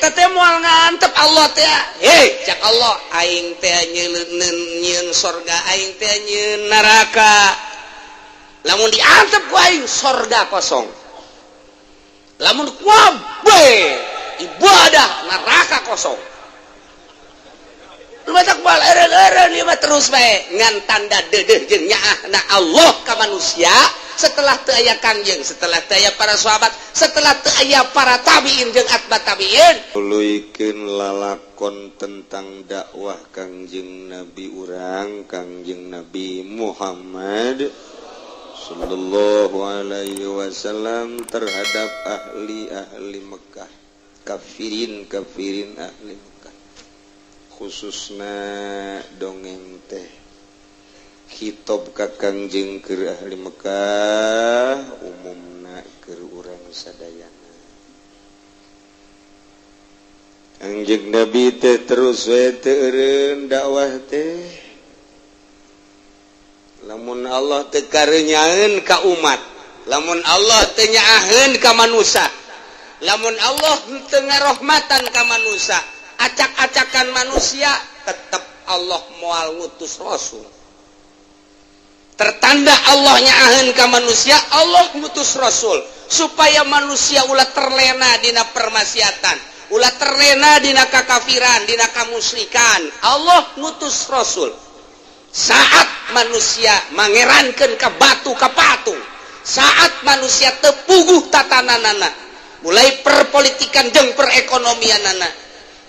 Eta teh moal ngantep Allah teh. Hei, cak Allah, aing teh nyieun sorga, aing teh nyieun neraka. Lamun diantep ku aing sorga kosong. Lamun kabeh ibadah neraka kosong. Lu batak bal eureun-eureun ieu mah terus bae ngan tanda deudeuh jeung nyaahna Allah ka manusia setelah teu aya Kangjeng, setelah teu aya para sahabat, setelah teu aya para tabiin jeung atba tabiin. Tuluikeun lalakon tentang dakwah Kangjeng Nabi urang, Kangjeng Nabi Muhammad sallallahu alaihi wasallam terhadap ahli-ahli Mekah, kafirin-kafirin ahli Mekah, khususna dongeng teh khitob ka Kangjeng keur ahli Mekah, umumna keur urang sadayana. Kangjeng Nabi teh terus we teu eureun dakwah teh. Lamun Allah teu kareunyaeun ka umat, lamun Allah teu nyaaheun ka manusia, lamun Allah teu ngarohmatan ka manusia, acak-acakan manusia, tetap Allah moal ngutus rasul. Tertanda Allah nyaaheun ka manusia, Allah ngutus rasul supaya manusia ulah terlena dina permaksiatan, ulah terlena dina kakafiran, dina kamusyrikan. Allah ngutus rasul saat manusia mangerankeun ka batu ka patung, saat manusia tepuguh tatananana, mulai perpolitikan jeung perekonomianana,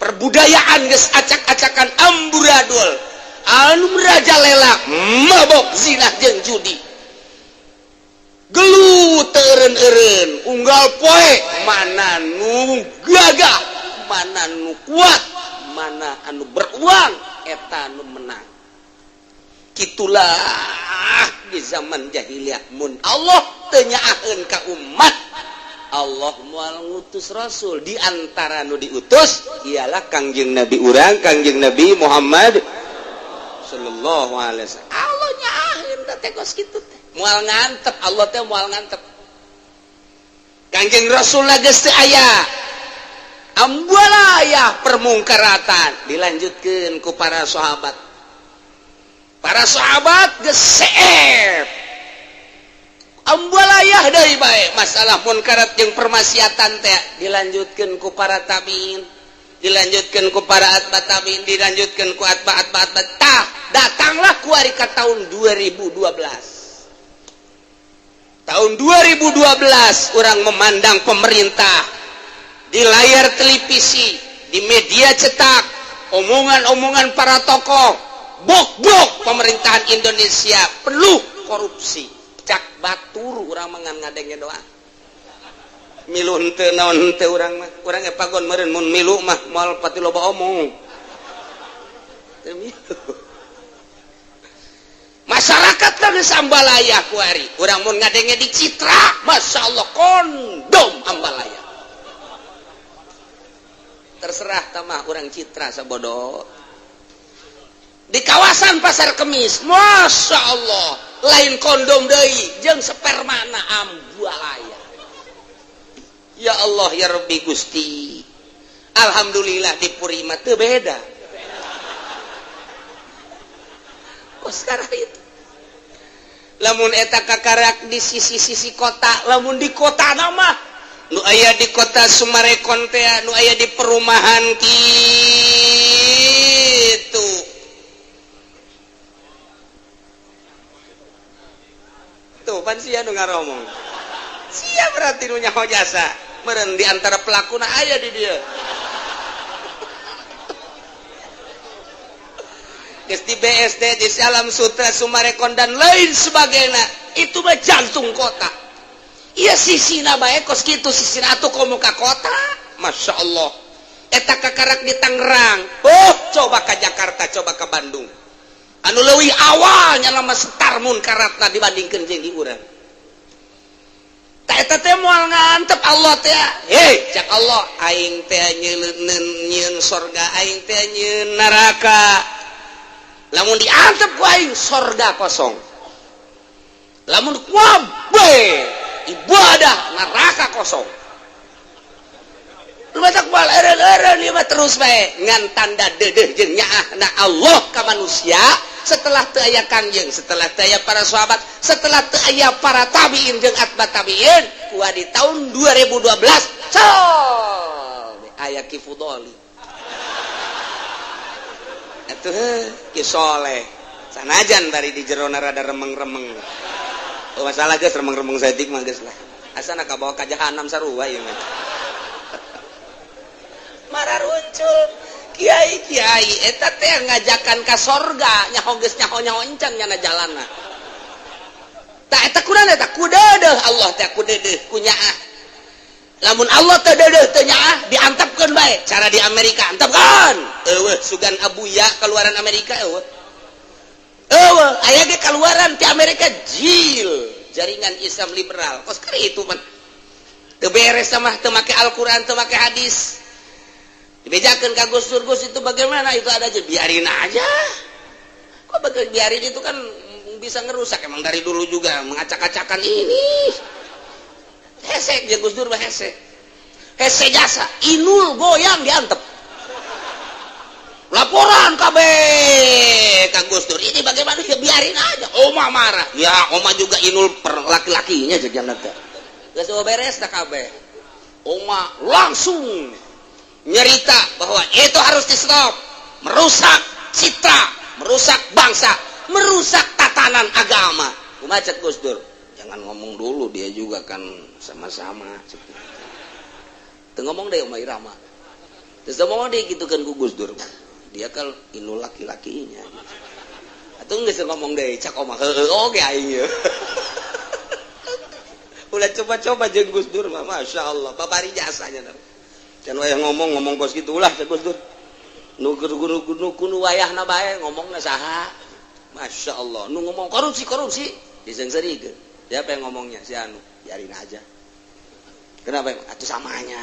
perbudayaan geus acak-acakan amburadul, anu merajalela mabok, zina jeung judi, gelut teu eureun-eureun, unggal poe mana nu gagah, mana nu kuat, mana anu beruang, eta nu menang. Kitulah di zaman jahiliyah. Mun Allah teu nyaaheun ka umat, Allah moal ngutus rasul. Di antara nu diutus ialah Kangjeng Nabi urang, Kangjeng Nabi Muhammad sallallahu alaihi wasallam. Allah nyaaheun teh kos kitu teh moal ngantep Allah teh, moal ngantep. Kangjeng Rasul geus teu aya, ambualaya permungkaratan dilanjutkeun ku para sahabat. Para sahabat geus seep, ambualayah deui bae masalah munkarat jeung permaksiatan teh, dilanjutkeun ku para tabiin, dilanjutkeun ku para atba tabiin, dilanjutkeun ku atba atba atba. Tah, datanglah kuari ka tahun 2012. Tahun 2012 orang memandang pemerintah di layar televisi, di media cetak, omongan-omongan para tokoh, bok-bok pemerintahan Indonesia penuh korupsi. Cak batur urang mangan ngadenge doa milu henteu naon henteu. Urang mah urang pagon meureun mun milu mah moal pati loba omong. Teu milu. Masyarakat kan geus ambalaya kuari. Urang mun ngadenge di Citra, Masya Allah, kondom ambalaya. Terserah tamah urang Citra sabodo. Di kawasan Pasar Kemis, Masya Allah, lain kondom deui jeung spermana ambalaya. Ya Allah ya Rabbi Gusti. Alhamdulillah di Puri mah teu beda. Kok sekarang itu lamun eta kakarak di sisi-sisi kota, lamun di kota nama nu aya di kota Sumarekon teh, nu aya di perumahan kitu tuh pan sia nu ngaromong sia berarti nu nyaho jasa meureun di antara pelakuna aya di dieu. Geus di BSD, di Salam Sutra, Sumarekon dan lain sebagainya, itu mah jantung kota. Iya sisina bae kos kitu, sisina atuh komo ka kota. Masya Allah, eta kakarak di Tangerang. Oh, coba ke Jakarta, coba ke Bandung, anu leuwih awalnya lama setar munkaratna dibandingkeun jeung di urang. Tak eta teh moal ngantep Allah teh. Hei, cak Allah, aing teh nyieun sorga, aing teh nyieun neraka. Lamun diantep ku aing sorga kosong, lamun kabeh ibadah neraka kosong. Lu batak bal eureun-eureun. ieu mah terus bae ngan tanda deudeuh jeung nyaahna Allah ka manusia setelah teu aya Kangjeng, setelah teu aya para sahabat, setelah teu aya para tabiin jeung atba tabiin, kuah di tahun 2012 col aya Ki Fudoli atuh Ki Soleh sanajan bari di jerona rada remeng-remeng. Oh, masalah geus remeng-remeng saeutik mah geus lah, asana kabawa ka jahanam sarua ieu mah. Mararuncul kiai-kiai eta teh ngajakan ka sorga, nyaho geus nyaho-nyaho encan nyana jalanna. Tah eta kurang eta ku deudeuh Allah teh, ku deudeuh ku nyaah. Lamun Allah teu deudeuh teu nyaah, diantepkeun bae cara di Amerika. Antepkeun eueuh sugan Abuya keluaran Amerika, eueuh eueuh aya ge keluaran ti Amerika JIL, Jaringan Islam Liberal, kos itu mah teu beres sama teu make Al-Qur'an, teu make hadis. Dibejakeun ka Gus Dur, "Gus, itu bagaimana itu?" "Ada aja, biarin aja." "Kok bagai biarin? Itu kan bisa ngerusak." "Emang dari dulu juga mengacak-acakan ini." Hese ya Gus Dur mah, hese hese jasa. Inul goyang diantep, laporan KB ka Gus Dur, "Ini bagaimana?" "Ya biarin aja." Oma marah ya, oma juga Inul per laki-lakinya jajan teh geus beres tak KB. Oma langsung nyerita bahwa itu harus di stop, merusak citra, merusak bangsa, merusak tatanan agama. Kumaha cek Gus Dur? "Jangan ngomong dulu, dia juga kan sama-sama." Teu ngomong deh Oma Irama. Terus ngomong deh gitu kan ku Gus Dur, dia kan Inul laki-lakinya atau nggak ngomong deh. Cak oma, "Heeh, oke aing ya." Ulah coba-coba jeung Gus Dur mah, Masya Allah, babari jasanya. Can wayah ngomong ngomong kos kitu ulah cek Gus Dur. Nu guru nu kunu wayahna bae ngomongna saha? Masya Allah, nu ngomong korupsi korupsi diseungseurikeun. Siapa yang ngomongnya? Si anu. Biarin aja. Kenapa? Atuh samanya.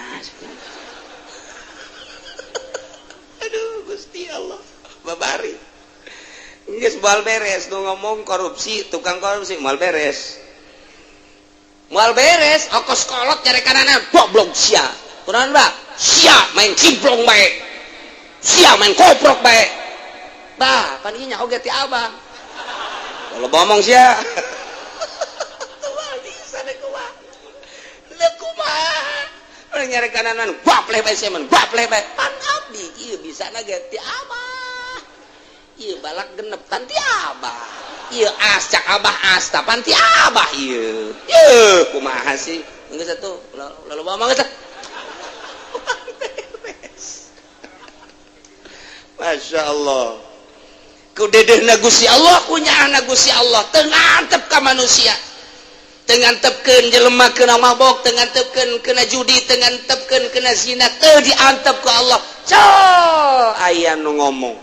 Aduh Gusti Allah, babari. Geus moal beres nu ngomong korupsi, tukang korupsi moal beres. Moal beres, okos kolot nyarekanana goblok sia. Kunaon ba? Sia main cimplong bae. Sia main koprok bae. Bah, pan ieu nya oge ti abang. Kalau ngomong sia. Bisa deh kumaha. Leuh kumaha? Urang nyarekananan gapleh bae sia mah, gapleh bae. Pan abdi ieu bisa na ge ti abah. Ieu balak genep pan ti abah. Ieu as cak abah as ta pan ti abah ieu. Yeuh kumaha sih? Geus atuh, lalu ngomong geus. Beres. Masya Allah. Ku dedehna Gusti Allah, ku nyaahna Gusti Allah, teu ngantep ka manusia. Teu ngantepkeun jelema kena mabok, teu ngantepkeun kena judi, teu ngantepkeun kena zina, teu diantep ku Allah. Col aya nu ngomong.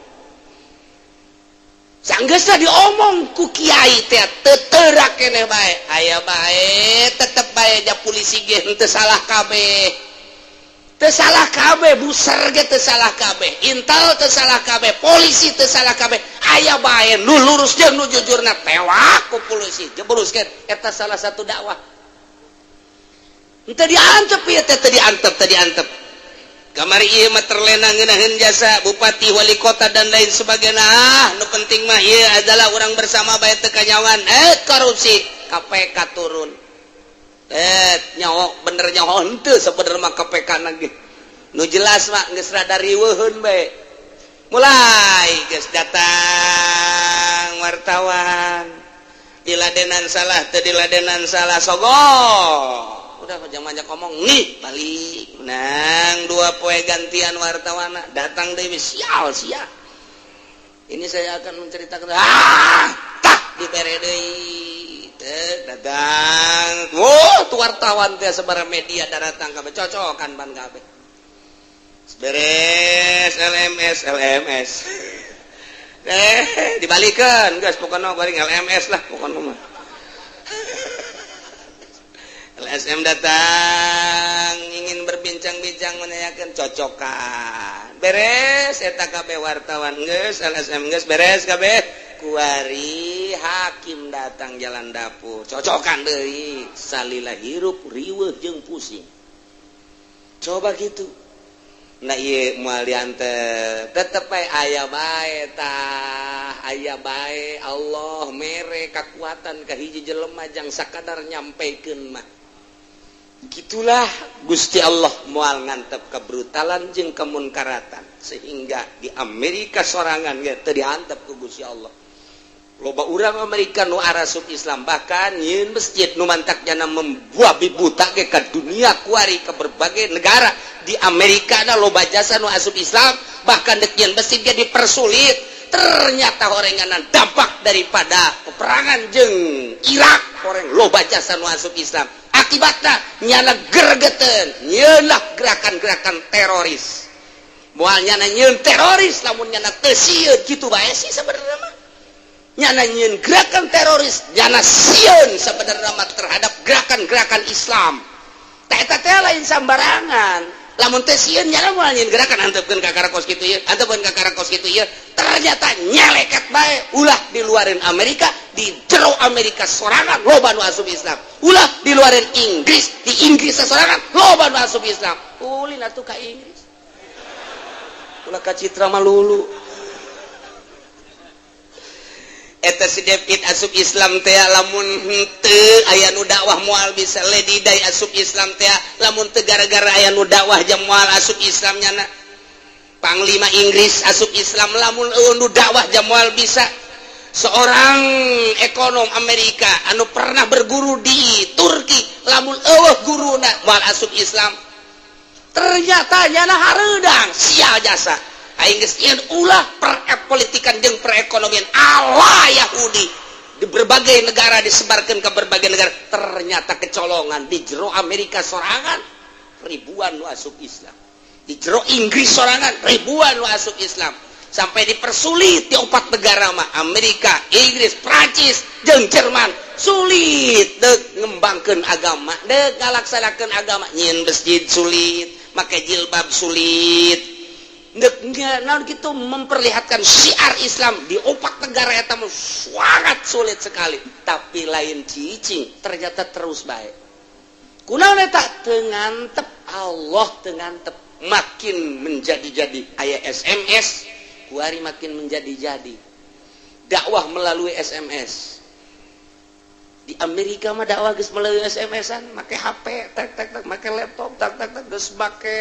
Sanggeusna diomong ku kiai teh teu teurak keneh bae. Aya bae tetep bae ja polisi ge henteu salah kabeh. Teu salah kabeh, buser ge teu salah kabeh, intel teu salah kabeh, polisi teu salah kabeh. Aya bae nu lurus jeung nu jujurna tewak ku polisi, jebruskeun. Eta salah satu dakwah. Henteu diantep ieu teh, teu diantep, teu diantep. Kamari ieu mah terlena ngeunaheun jasa bupati, wali kota dan lain sebagainya. Ah, nu penting mah ieu adalah urang bersama bae teu kanyawan. Korupsi, KPK turun. Nyaho bener nyaho henteu sebenarnya mah KPK lagi. Nu jelas mah geus rada riweuheun bae. Mulai geus datang wartawan. Diladenan salah teu diladenan salah sogok. Udah jangan banyak ngomong nih balik. Nang dua poe gantian wartawan datang deui, sial sia. Ini saya akan menceritakan, ah tah dibere deui. Datang, oh tuh wartawan teh sabaraha media datang kabeh, cocokan ban kabeh. Beres LMS LMS. Dibalikan guys, pokoknya balik LMS lah pokoknya mah. LSM datang ingin berbincang-bincang menanyakan, cocokan. Beres eta kabeh wartawan geus, LSM geus beres kabeh. Kuari hakim datang jalan dapur, cocokan deui. Salila hirup riweuh jeung pusing. Coba gitu. Nah ieu moal diantep, tetep bae aya bae tah, aya bae Allah mere kakuatan ka hiji jelema jang sakadar nyampekeun mah. Gitulah Gusti Allah moal ngantep kebrutalan jeung kemunkaratan sehingga di Amerika sorangan ge teu diantep ku Gusti Allah. Loba urang Amerika nu arasup Islam, bahkan nyieun masjid nu mantak jana membuat buta ge ka dunia kuari ke berbagai negara di Amerika na loba jasa nu asup Islam, bahkan dek nyieun masjid ge dipersulit. Ternyata horenganan dampak daripada peperangan jeung Irak horeng loba jasa nu asup Islam, akibatna nyana gergeteun nyieunlah gerakan-gerakan teroris. Moal nyana nyieun teroris lamun nyana teu sieun kitu bae sih sebenarnya mah. Nyana nyieun gerakan teroris, nyana sieun sebenarnya mah terhadap gerakan-gerakan Islam. Tah eta teh lain sambarangan. Lamun teu sieun nyana moal nyieun gerakan antepkeun ka karakos kitu ieu, antepkeun ka karakos kitu ieu. Ternyata nyeleket bae ulah diluarin Amerika, di jero Amerika sorangan loba nu asup Islam. Ulah diluarin Inggris, di Inggris sorangan loba nu asup Islam. Ulin atuh ka Inggris. Ulah ka citra malulu. Eta si David asup Islam teh lamun henteu aya nu dakwah moal bisa. Lady Di asup Islam teh lamun teu gara-gara aya nu dakwah jam moal asup Islam nyana. Panglima Inggris asup Islam lamun eueuh nu dakwah jam moal bisa. Seorang ekonom Amerika anu pernah berguru di Turki lamun eueuh guruna moal asup Islam. Ternyata nyana hareudang sia jasa. Aing geus nyieun ulah perpolitikan jeung perekonomian ala Yahudi di berbagai negara, disebarkan ke berbagai negara. Ternyata kecolongan di jero Amerika sorangan ribuan nu asup Islam, di jero Inggris sorangan ribuan nu asup Islam, sampai dipersulit di 4 negara mah, Amerika, Inggris, Prancis jeung Jerman. Sulit deuk ngembangkeun agama, deuk ngalaksanakeun agama, nyieun masjid sulit, make jilbab sulit. Nah, gitu memperlihatkan syiar Islam di 4 negara eta sangat sulit sekali. Tapi lain cicing, ternyata terus baik. Kunaon eta teu ngantep Allah, teu ngantep, makin menjadi-jadi aya SMS kuari makin menjadi-jadi dakwah melalui SMS. Di Amerika mah dakwah geus melalui SMS-an, make HP tek tek tek, make laptop tak tak tak, geus make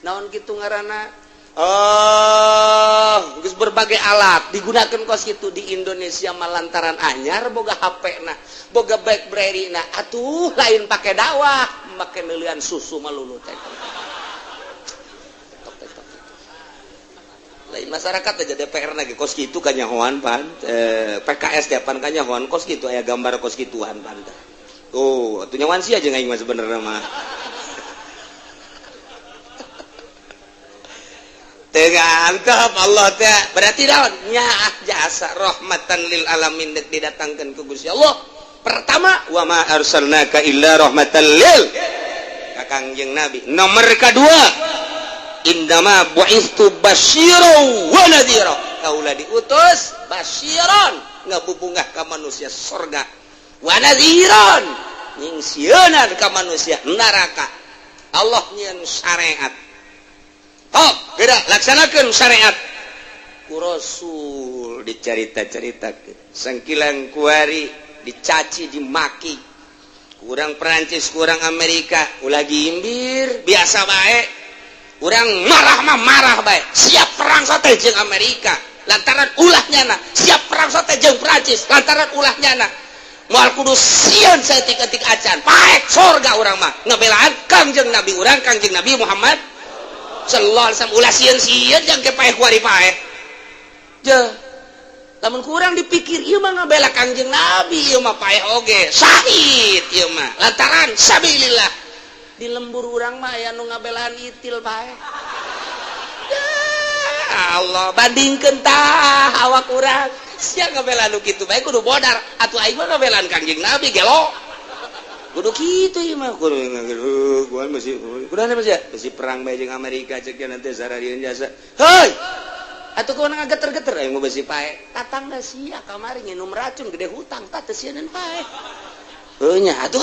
naon kitu ngaranna. Oh, geus berbagai alat digunakan kos kitu. Di Indonesia mah lantaran anyar boga HP na, boga BlackBerry na, atuh lain pake dakwah, make neulian susu malulu teh. Tok tok tok. Lain masyarakat aja DPR lagi kos kitu kanyahoan pan, PKS depan kanyahoan kos kitu aya gambar kos kituan pan. Oh, atuh nyawan sia jeung aing mah sebenarnya mah. Tengantap Allah teh berarti naon nyaah jasa rahmatan lil alamin dek didatangkeun ku Gusti Allah. Pertama wa ma arsalnaka illa rahmatan lil ka Kangjeng Nabi. Nomor kedua indama bu'istu basyiran wa nadhira. Kaula diutus basyiran ngabubungah ka manusia surga, wa nadhiran nyingsieunan ka manusia neraka. Allah nyieun syariat. Tok, gerak laksanakan syariat. Ku Rasul dicarita-caritakeun. Sangkilang kuari dicaci, dimaki. Kurang Perancis, kurang Amerika, ulah gimbir, biasa bae. Urang marah mah marah bae. Siap perang sote jeung Amerika lantaran ulah nyana, siap perang sote jeung Perancis lantaran ulah nyana. Moal kudu sieun saeutik-eutik acan. Paek sorga urang mah ngabelaan Kangjeng Nabi urang, Kangjeng Nabi Muhammad sallallahu alaihi wasallam. Ulah sieun-sieun jang ke paeh kuari paeh. Je. Lamun kurang dipikir ieu mah ngabela Kangjeng Nabi, ieu mah paeh oge, syahid ieu mah lantaran sabilillah. Di lembur urang mah aya nu ngabelaan itil paeh. Ya Allah, bandingkeun tah awak urang. Sia ngabelaan nu kitu bae kudu bodar, atuh aing mah ngabelaan Kangjeng Nabi gelo. Kudu kitu ieu mah kudu gua masih kudu masih besi perang bae jeung Amerika cek nanti sararieun jasa. Heuy. Atuh kudu ngageter-geter aing mah besi pae. Tatangga sia kamari nginum racun gede hutang tah teu sieun pae. Heuh nya atuh.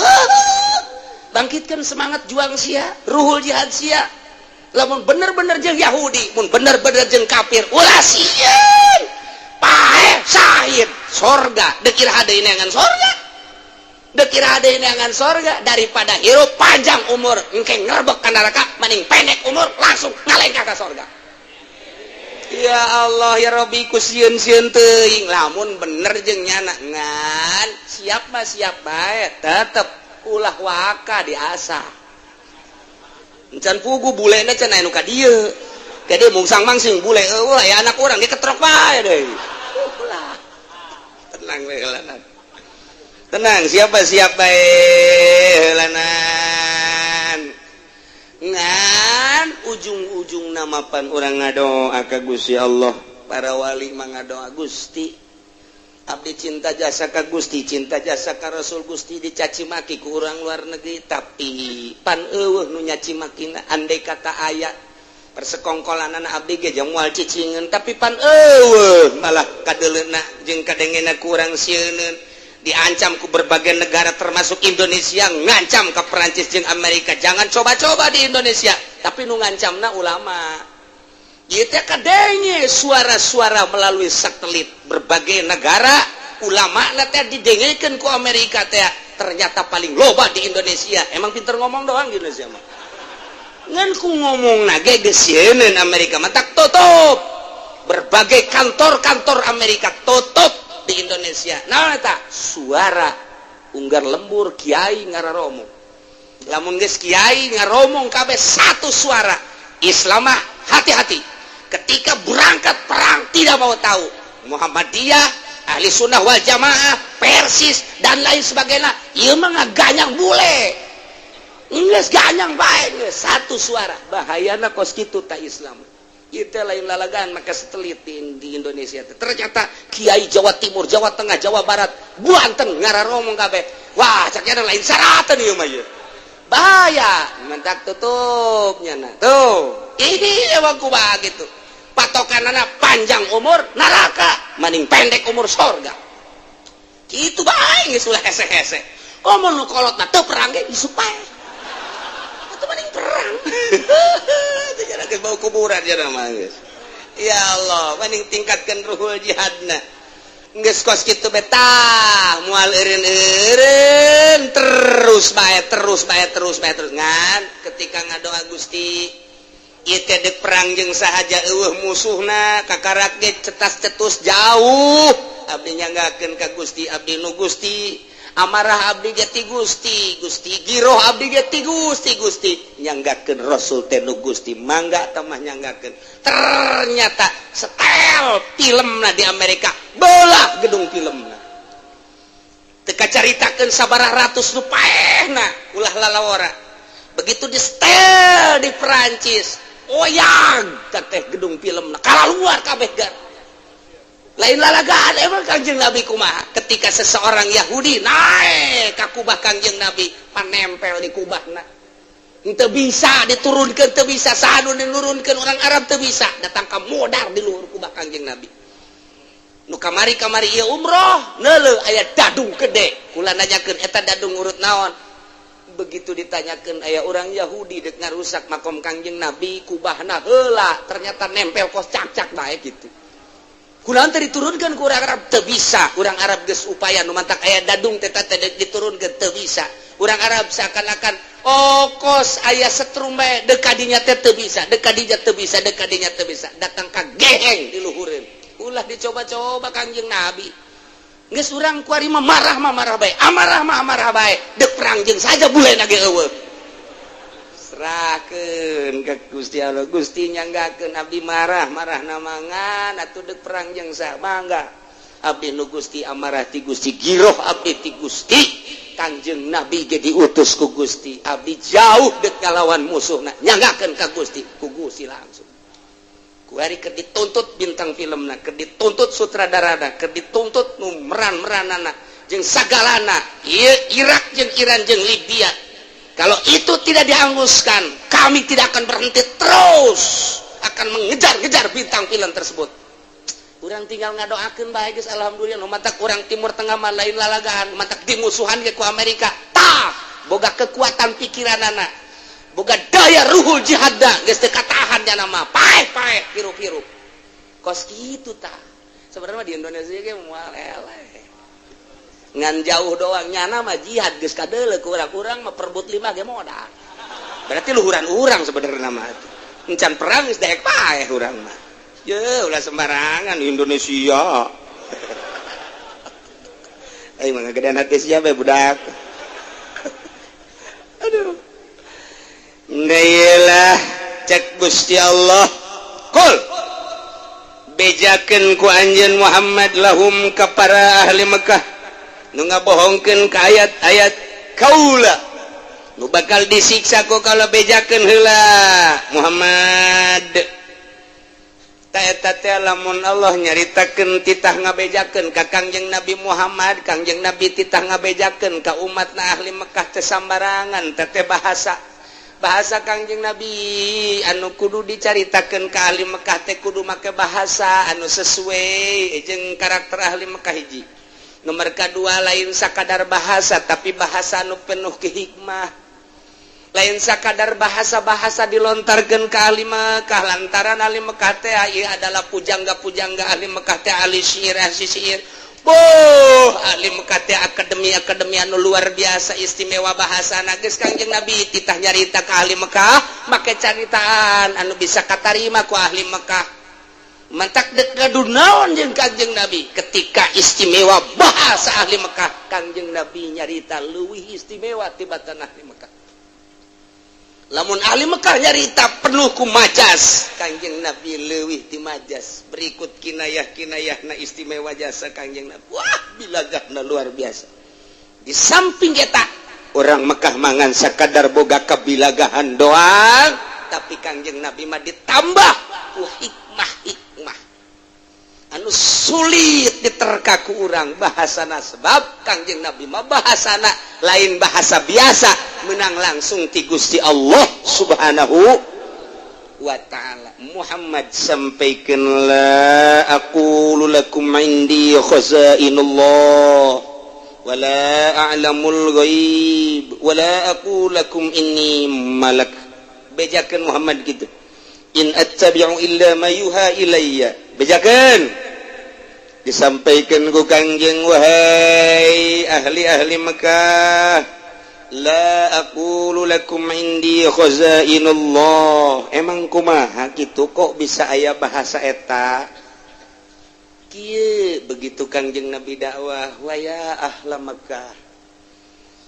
Bangkitkan semangat juang sia, ruhul jihad sia. Lamun bener-bener jeung Yahudi, mun bener-bener jeung kafir, ulah sieun, paeh syahid, sorga. Dek iraha deui neangan sorga? Dek iraha deui neangan sorga? Daripada hirup panjang umur engke ngerebek ka neraka, mending pendek umur langsung ngalengkah ka sorga. Ya Allah ya Robbi, ku sieun-sieun teuing lamun bener jeung nyana. Ngan siap mah siap bae, tetep ulah waka diasah. Encan pugu bulena, can aya nu ka dieu. Ka dieu mungsang mangsing bule eueuh, aya anak urang diketrok bae deui. Ulah, tenang we heulanan, tenang, siapa siap bae heulanan. Ngan ujung-ujung namapan urang ngadoa ka Gusti Allah, para wali mah ngadoa, "Gusti, abdi cinta jasa ka Gusti, cinta jasa ka Rasul Gusti, dicaci maki ku urang luar negeri, tapi pan eueuh nu nyaci makina. Andai kata aya persekongkolan, abdi ge moal cicingeun, tapi pan eueuh, malah kadeuleuna jeung kadengena kurang sieuneun." Diancam ku berbagai negara, termasuk Indonesia ngancam ke Perancis jeung Amerika, jangan coba-coba di Indonesia. Tapi nu ngancamna ulama. Ieu teh kadenge suara-suara melalui satelit berbagai negara, ulama teh didengekeun ku Amerika teh. Ternyata paling loba di Indonesia. Emang pinter ngomong doang di Indonesia mah. Ngan ku ngomong nage geus Amerika, matak tutup berbagai kantor-kantor Amerika, tutup di Indonesia. Nah, eta suara unggar lembur kiai ngararomong. Lamun geus kiai ngaromong kabeh satu suara, Islam mah hati-hati. Ketika berangkat perang tidak mau tahu Muhammadiyah, Ahli Sunnah wal Jamaah, Persis, dan lain sebagainya. Ieu mah ngaganyang bule. Geus ganyang bae geus satu suara. Bahayana kos kitu ta Islam. Itu lain lalagan maka satelit di Indonesia. Ternyata kiai Jawa Timur, Jawa Tengah, Jawa Barat, Banten ngararomong kabeh. Wah, caknya lain syaratan ieu mah ieu. Bahaya, mentak tutupnya nah. Tuh, ini emang kumaha gitu. Patokanana panjang umur neraka, maning pendek umur sorga. Gitu bae geus, ulah hese-hese. Komo nu kolot mah teu perang ge isuk pae. Atuh mending perang. Teu jadi geus bau kuburan ya mah geus. Ya Allah, mending tingkatkan ruhul jihadna. Geus kos kitu betah, moal eureun-eureun, terus bae, terus bae, terus bae, terus. Ngan ketika ngadoa, "Gusti, ieu teh dek perang jeung sahaja eueuh musuhna, kakarak ge cetas-cetus jauh, abdi nyanggakeun ka Gusti, abdi nu Gusti, amarah abdi ge ti Gusti, Gusti, giroh abdi ge ti Gusti, Gusti, nyanggakeun Rasul teh nu Gusti, mangga tamah nyanggakeun." Ternyata setel filmna di Amerika, belah gedung filmna. Teu kacaritakeun sabaraha ratus nu paehna, ulah lalawara. Begitu di setel di Perancis, oyag teh gedung filmna, kalaluar kabeh gar. Lain lalagaan. Emang Kanjeng Nabi kumaha ketika seseorang Yahudi naik ka kubah Kanjeng Nabi, panempel di kubahna? Teu bisa diturunkan, teu bisa sanu dinurunkan, orang Arab teu bisa datang ka modar di luhur kubah Kanjeng Nabi. Nu kamari kamari ieu umroh neuleuh aya dadung gede, kula nanyakeun, "Eta dadung urut naon?" Begitu ditanyakeun, aya orang Yahudi dek ngarusak makom Kanjeng Nabi, kubahna heula, ternyata nempel kos cak-cak bae gitu. Kunaon teu diturunkan ku urang Arab? Teu bisa. Urang Arab geus upaya, nu mantak aya dadung teh teh diturunkeun teu bisa. Urang Arab seakan-akan, oh, kos aya setrum bae, deuk kadinya teh teu bisa, deuk kadinya teu bisa, deuk kadinya teu bisa, datang ka geheng diluhureun. Ulah dicoba-coba Kanjeng Nabi. Geus urang kuari mah marah mah marah bae, amarah mah amarah bae, deuk perang jeung saja bule ge eueuh. Serahkeun ke Gusti Allah. "Gusti, nyanggakeun abdi marah, marah namangan atuh deuk perang jeung saha, mangga. Abdi nu Gusti, amarah ti Gusti, giroh abdi ti Gusti. Kanjeng Nabi ge diutus ku Gusti, abdi jauh dek ngalawan musuhna, nyanggakeun ka Gusti." Ku Gusti langsung kuari keur dituntut bintang filmna, keur dituntut sutradarana, keur dituntut nu meran-meranana jeung sagalana. Ieu Irak jeung Iran jeung Libya, kalau itu tidak dihanguskan, kami tidak akan berhenti, terus akan mengejar-ngejar bintang film tersebut. Urang tinggal ngadoakeun bae geus, alhamdulillah. Nu matak urang Timur Tengah mah lain lalagaan, matak dimusuhan ge ku Amerika. Tah, boga kekuatan pikiranana. Boga daya ruhul jihad da geus teu katahan nya nama paeh paeh hirup-hirup kos kitu. Tah, sebenarnya di Indonesia ge moal eleh, ngan jauh doang. Nyana mah jihad geus kadeuleu, kurang-kurang mah perbut lima ge modal. Berarti luhuran urang sebenarnya mah encan perang geus daek paeh urang mah. Ye, ulah sembarangan Indonesia. Ayo mah gedean hati siapa budak. Aduh. Lah, cek Gusti Allah, qul, bejakeun ku anjeun Muhammad, lahum ka para ahli Mekah nu ngabohongkeun ka ayat-ayat kaula, nu bakal disiksa ku kalau, bejakeun heula Muhammad. Ta eta teh lamun Allah nyaritakeun titah ngabejakeun ka Kangjeng Nabi Muhammad, Kangjeng Nabi titah ngabejakeun ka umatna ahli Mekah teh sambarangan. Teh bahasa bahasa Kangjeng Nabi anu kudu dicaritakeun ke ahli Mekah teh kudu make bahasa anu sesuai jeung karakter ahli Mekah. Hiji, nomor kedua, lain sakadar bahasa, tapi bahasa anu penuh kehikmah. Lain sakadar bahasa-bahasa dilontarkan ke ahli Mekah, lantaran ahli Mekah teh adalah pujangga-pujangga. Ahli Mekah teh ahli syair, ahli syair. Boh, ahli Mekah teh akademi akademi anu luar biasa istimewa bahasa. Geus, Kangjeng Nabi titah nyarita ke ahli Mekah make caritaan anu bisa katarima ku ahli Mekah. Mantak dek ngadu naon jeung Kangjeng Nabi ketika istimewa bahasa ahli Mekah, Kangjeng Nabi nyarita leuwih istimewa tibatan ahli Mekah. Lamun ahli Mekah nyarita penuh ku majas, Kangjeng Nabi leuwih ti majas. Berikut kinayah kinayah na istimewa jasa Kangjeng Nabi. Wah, bilagahna luar biasa. Di samping eta, orang Mekah mangan sakadar boga kabilagahan doang, tapi Kangjeng Nabi mah ditambah ku hikmah hikmah anu sulit diterka ku urang bahasana, sebab Kangjeng Nabi mah bahasana lain bahasa biasa, menang langsung ti Gusti Allah Subhanahu wa Ta'ala. Muhammad, sampaikan, la aqulu lakum indi khazainullah wala a'lamul ghaib wala aqulu lakum inni malak. Bejakeun Muhammad gitu, in attabi'u illa ma yuha ilayya. Bejakeun, disampaikan ku Kangjeng, wahai ahli-ahli Mekah, la aqulu lakum indi khazainullah. Emang kumaha gitu, kok bisa aya bahasa eta kieu? Begitu Kangjeng Nabi dakwah, waya ahla Mekah,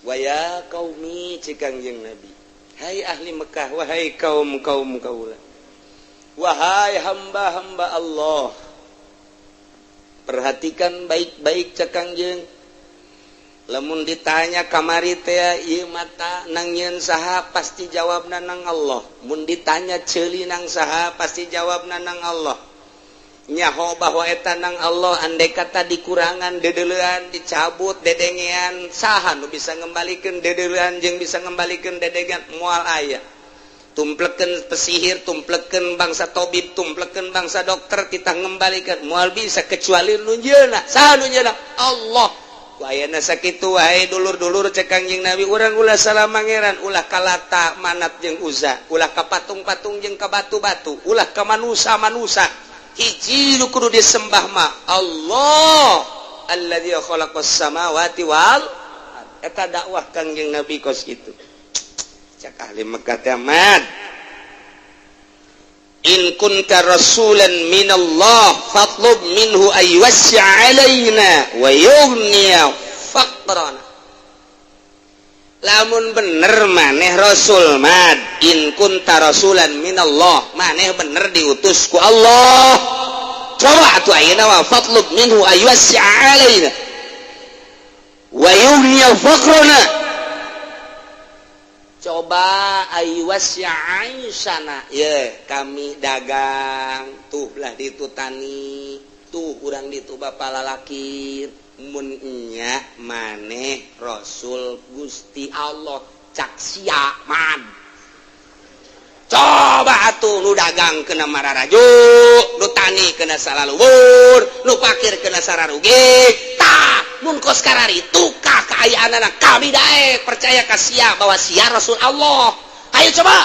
waya qaumi, cik Kangjeng Nabi, hai ahli Mekah, wahai kaum kaum kaula, wahai hamba-hamba Allah, perhatikan baik-baik, cek Kangjeng. Lamun ditanya kamari teh, ieu mata nang nyieun saha, pasti jawabna nang Allah. Mun ditanya ceuli nang saha, pasti jawabna nang Allah. Nyaho bahwa eta nang Allah. Andai kata dikurangan dedeleuan, dicabut dedengean, saha nu bisa ngembalikan dedeleuan jeung bisa ngembalikan dedengean? Moal aya. Tumplekeun pesihir, tumplekeun bangsa tobib, tumplekeun bangsa dokter, kita ngembalikan moal bisa kecuali nu nyieunna. Saha nu nyieunna? Allah. Ku ayana sakitu, wahai dulur-dulur, cek Kangjeng Nabi, urang ulah salah mangeran, ulah ka Lata, Manat jeung Uza, ulah ka patung-patung jeung ka batu-batu, ulah ka manusa-manusa. Hiji nu kudu disembah mah Allah alladzi khalaqas samawati wal. Eta dakwah Kangjeng Nabi kos kitu. Cak ahli Mekah teh, mad, in kunta rasulan minallah fatlub minhu ay yuwassi' alaina wa yughniya faqrana. Lamun bener maneh rasul, mad, in kunta rasulan minallah, maneh bener diutus ku Allah, coba atuh ayeuna wa fatlub minhu ay yuwassi' alaina wa yughniya faqrana. Coba sana ye, kami dagang tuh lah, ditu tani tuh, urang ditu bapak lalaki. Munnya maneh Rasul Gusti Allah, cak sia man, coba atuh nu dagang kena mararaju, nu tani kena salaluhur, nu pakir kena sararugi. Tah, mun kos kararitu ka kaayaan anak, kami daek percaya ka sia bahwa sia Rasul Allah. Ayo coba.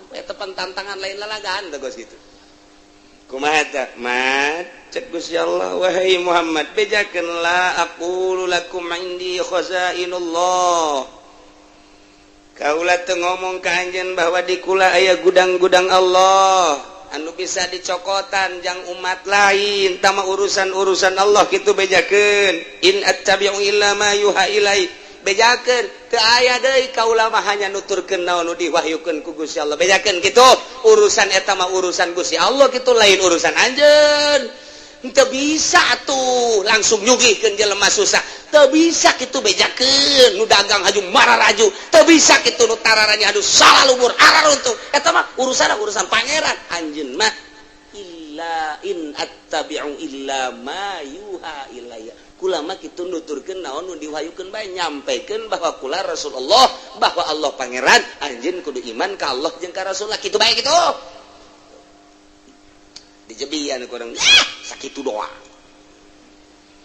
Eta tantangan lain lalagaan teh geus kitu. Kumaha eta? Mat, cek Gusti Allah, wahai Muhammad, bejakeun la aqulu lakum indi khazainullah. Kaula teu ngomong ka anjeun bahwa di kula aya gudang-gudang Allah anu bisa dicokotan jang umat lain, tama urusan-urusan Allah kitu bejakeun. In attabi'u illa ma yuha ilai. Bejakeun teu aya deui kaula mah hanya nuturkeun naon nu diwahyukeun ku Gusti Allah. Bejakeun kitu urusan eta mah urusan Gusti Allah kitu, lain urusan anjeun. Teu bisa atuh langsung nyugihkeun jelema susah. Teu bisa kitu bejakeun nu dagang haju mararaju. Teu bisa kitu nu tararanya aduh salah lumur araruntung. Eta mah urusan urusan pangeran. Anjeun mah illa in attabi'u illa ma yuha ilayya. Kula mah kitu nuturkeun naon nu diwahyukeun bae, nyampaikan bahwa kula Rasulullah, bahwa Allah pangeran, anjeun kudu iman ka Allah jeung ka Rasulullah kitu bae kitu. Dijebian kurang sakitu doa.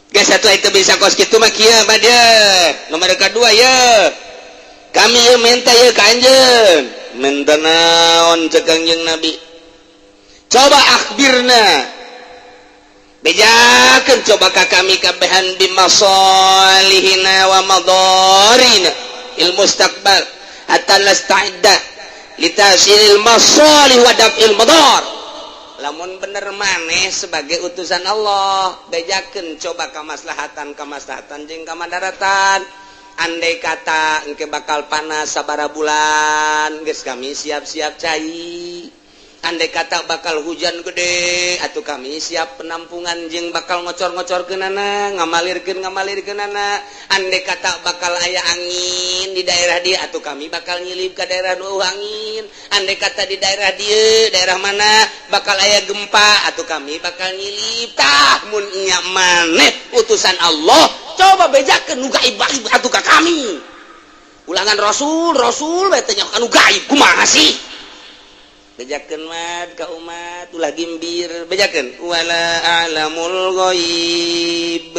Geus satu itu bisa kos kitu mah kieu mah dia. Nomor kedua ya. Kami ye minta ye ka anjeun. Minta naon cek Kangjeng Nabi? Coba akhbirna. Bejakeun coba ka kami kabehan bimasalihina wa madarina il mustaqbal hatta nasta'idda litahsilil masalih wa daf'il madar. Lamun bener maneh sebagai utusan Allah, bejakeun coba kamaslahatan jeung kamadaratan. Andai kata engke bakal panas sabara bulan, geus kami siap-siap cai. Andai kata bakal hujan gede, atuh kami siap penampungan jeung bakal ngocor-ngocorkeunana, ngamalirkeun-ngamalirkeunana. Andai kata bakal aya angin di daerah dia, atuh kami bakal nyilip ke daerah nu angin. Andai kata di daerah dia, daerah mana bakal aya gempa, atuh kami bakal nyilip. Tah mun nya maneh utusan Allah, coba bejakeun nu gaib-gaib atuh ka kami. Ulangan Rasul, Rasul bae teh anu gaib kumaha sih? Bejakeun mat ka umat ulah gimbir, bejakeun wala a'lamul ghaib.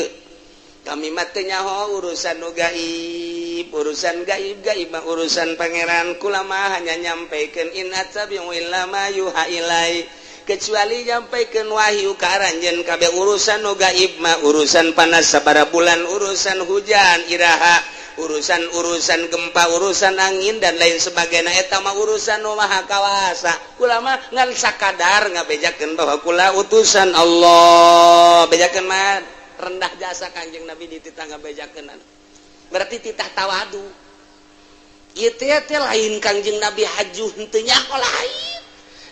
Kami mah teu nyaho urusan nu gaib, urusan gaib-gaib mah urusan pangeran. Kula mah hanya nyampaikan in attabi'u illa ma yuha ilai, kecuali nyampaikan wahyu ka aranjeun kabeh. Urusan nu gaib mah urusan panas sabara bulan, urusan hujan iraha, urusan-urusan gempa, urusan angin dan lain sebagainya, eta mah urusan nu maha kawasa. Kula mah ngan sakadar ngabejakeun bahwa kula utusan Allah. Bejakeun mah rendah jasa Kanjeng Nabi dititah ngabejakeun, berarti titah tawadu. Ieu teh teh lain Kangjeng Nabi haju henteu nyaho lain.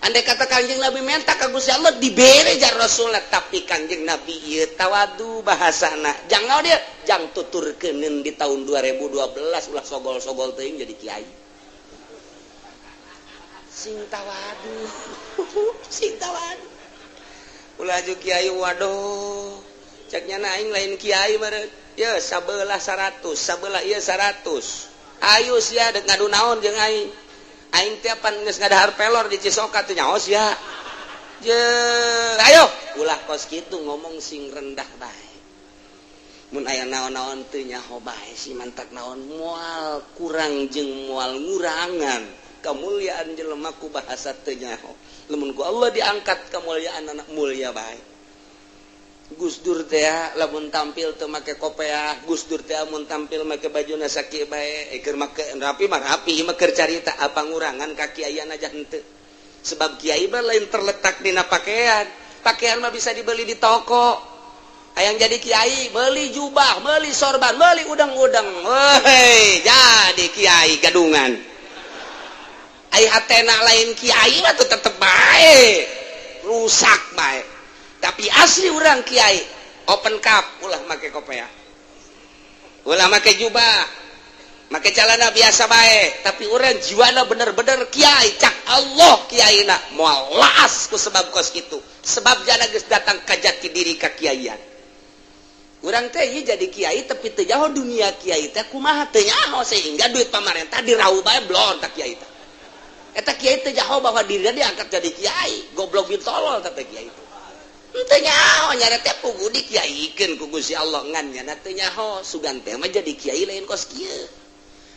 Andai kata Kangjeng Nabi minta ka Gusti Allah dibere jar Rasulullah, tapi Kangjeng Nabi ieu tawadu bahasana. Jangan dia jang tuturkeun di tahun 2012 ulah sogol-sogol teuing jadi kiai. Sing tawadu. Sing tawadu. Ulah aju kiai waduh. Cek nyana aing lain kiai meureun. Ye sabelah 100, sabelah ieu 100. Ayo sia dek ngadu naon jeung aing. Aing teh pan geus ngadahar pelor di Cisoka teh nyaho sia. Je, ayo ulah kos kitu ngomong sing rendah bae. Mun aya naon-naon teu nyaho bae si mantak naon moal kurang jeung moal ngurangan kamuliaan jelema ku bahasa teu nyaho. Lamun ku Allah diangkat kemuliaan anak mulia bae. Gus Dur teh lamun tampil teu make kopeah, Gus Dur teh mun tampil make bajuna sakieu bae, keur make rapi mah rapi, mah keur carita apa ngurangan ka kiaian aja henteu. Sebab kiai mah lain terletak dina pakaian. Pakaian mah bisa dibeli di toko. Hayang jadi kiai, beli jubah, beli sorban, beli udang-udang. Woi, jadi kiai gadungan. Ai hatena lain kiai mah tuh tetep bae. Rusak bae. Tapi asli orang kiai open cup, ulah make kopeah, ulah make jubah, make celana biasa bae, tapi orang jiwana bener-bener kiai. Cak Allah kiai na moal laas ku sebab kos kitu, sebab jana geus datang ka jati diri ka kiaian. Urang teh ieu jadi kiai tapi teu nyaho dunia kiai teh kumaha, teu nyaho, sehingga duit pamarentah diraup bae blon tak kiai teh. Eta kiai teu nyaho bahwa dirinya diangkat jadi kiai, goblok bin tolol teh kiai teh. Teu nyaho nyara teh pugu dikiaikeun ku Gusti Allah, ngan nyana teu nyaho sugan teh mah jadi kiai lain kos kieu.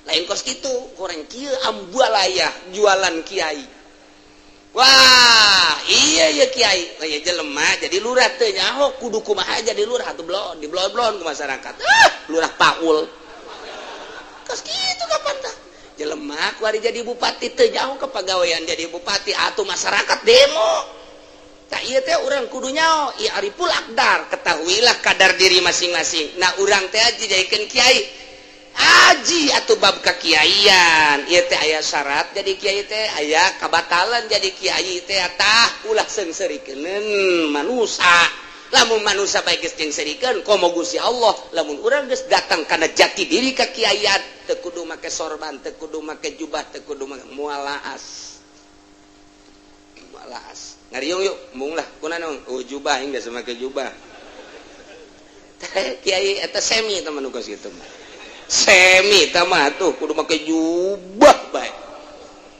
Lain kos kitu, kurang kieu ambualayah jualan kiai. Wah, iya iya kiai, iya jelema jadi lurah teu nyaho kudu kumaha jadi lurah atuh blon, diblon-blon ke masyarakat. Ah, lurah Paul. Kos kitu kapan tah? Jelema kuari jadi bupati teu nyaho kepagawean jadi bupati atuh masyarakat demo. Tak iya teh urang kudu nyaho, i'riful aqdar, ketahuilah kadar diri masing-masing. Nah, urang teh aja jadikeun kiai. Aji atau bab kekiaian ieu teh aya syarat jadi kiai teh, aya kabatalan jadi kiai teh. Tah, ulah seungseurikeun manusa. Lamun manusa bae geus jeung komo Gusti Allah. Lamun urang geus datang kana jati diri kekiaian, teu kudu make sorban, teu kudu make jubah, teu kudu make, moal laas, moal laas. Ngariung yuk, embung lah kunaon? Oh, jubah hingga make jubah kiai eta semi teman kos kitu mah. Semi mah tuh kudu make jubah bae,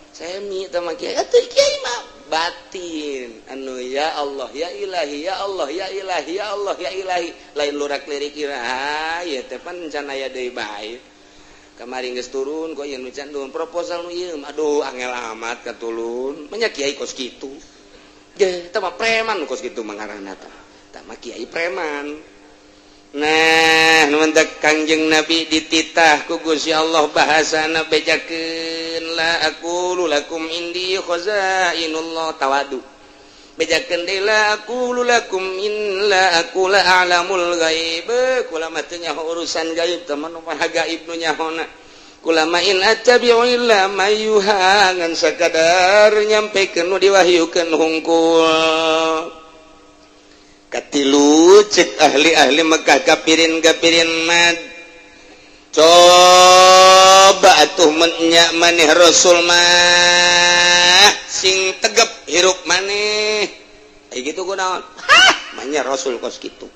semi mah kiai. Atuh kiai mah batin anu ya Allah ya ilahi, ya Allah ya ilahi, ya Allah ya ilahi, lain lurak lirik iraha ya teh pan can aya deui bae. Kamari geus turun kok ieu nu can turun proposal nu ieu, aduh angel amat katulun nya kiai kos kitu. Ge teh mah preman kos kitu mah ngaranna teh, tah mah kiai preman. Nah, numantak Kangjeng Nabi dititah ku Gusti Allah, bahasana bejakeun la aqulu lakum indi khazainullah, tawadu. Bejakeun deui la aqulu lakum in la aqula a'lamul ghaib, kula mah teu nyaho urusan gaib, teman nu maha gaib nu nyahona. Kula mah in attabi'u illa ma yuha, ngan sakadar nyampekeun nu diwahyukeun hungkul. Katilu, cek ahli-ahli Mekah kapirin-kapirin mad, coba atuh menyak maneh Rasul mah sing tegep hirup maneh. Kayak gitu kunaon? Hah, manya Rasul kos kitu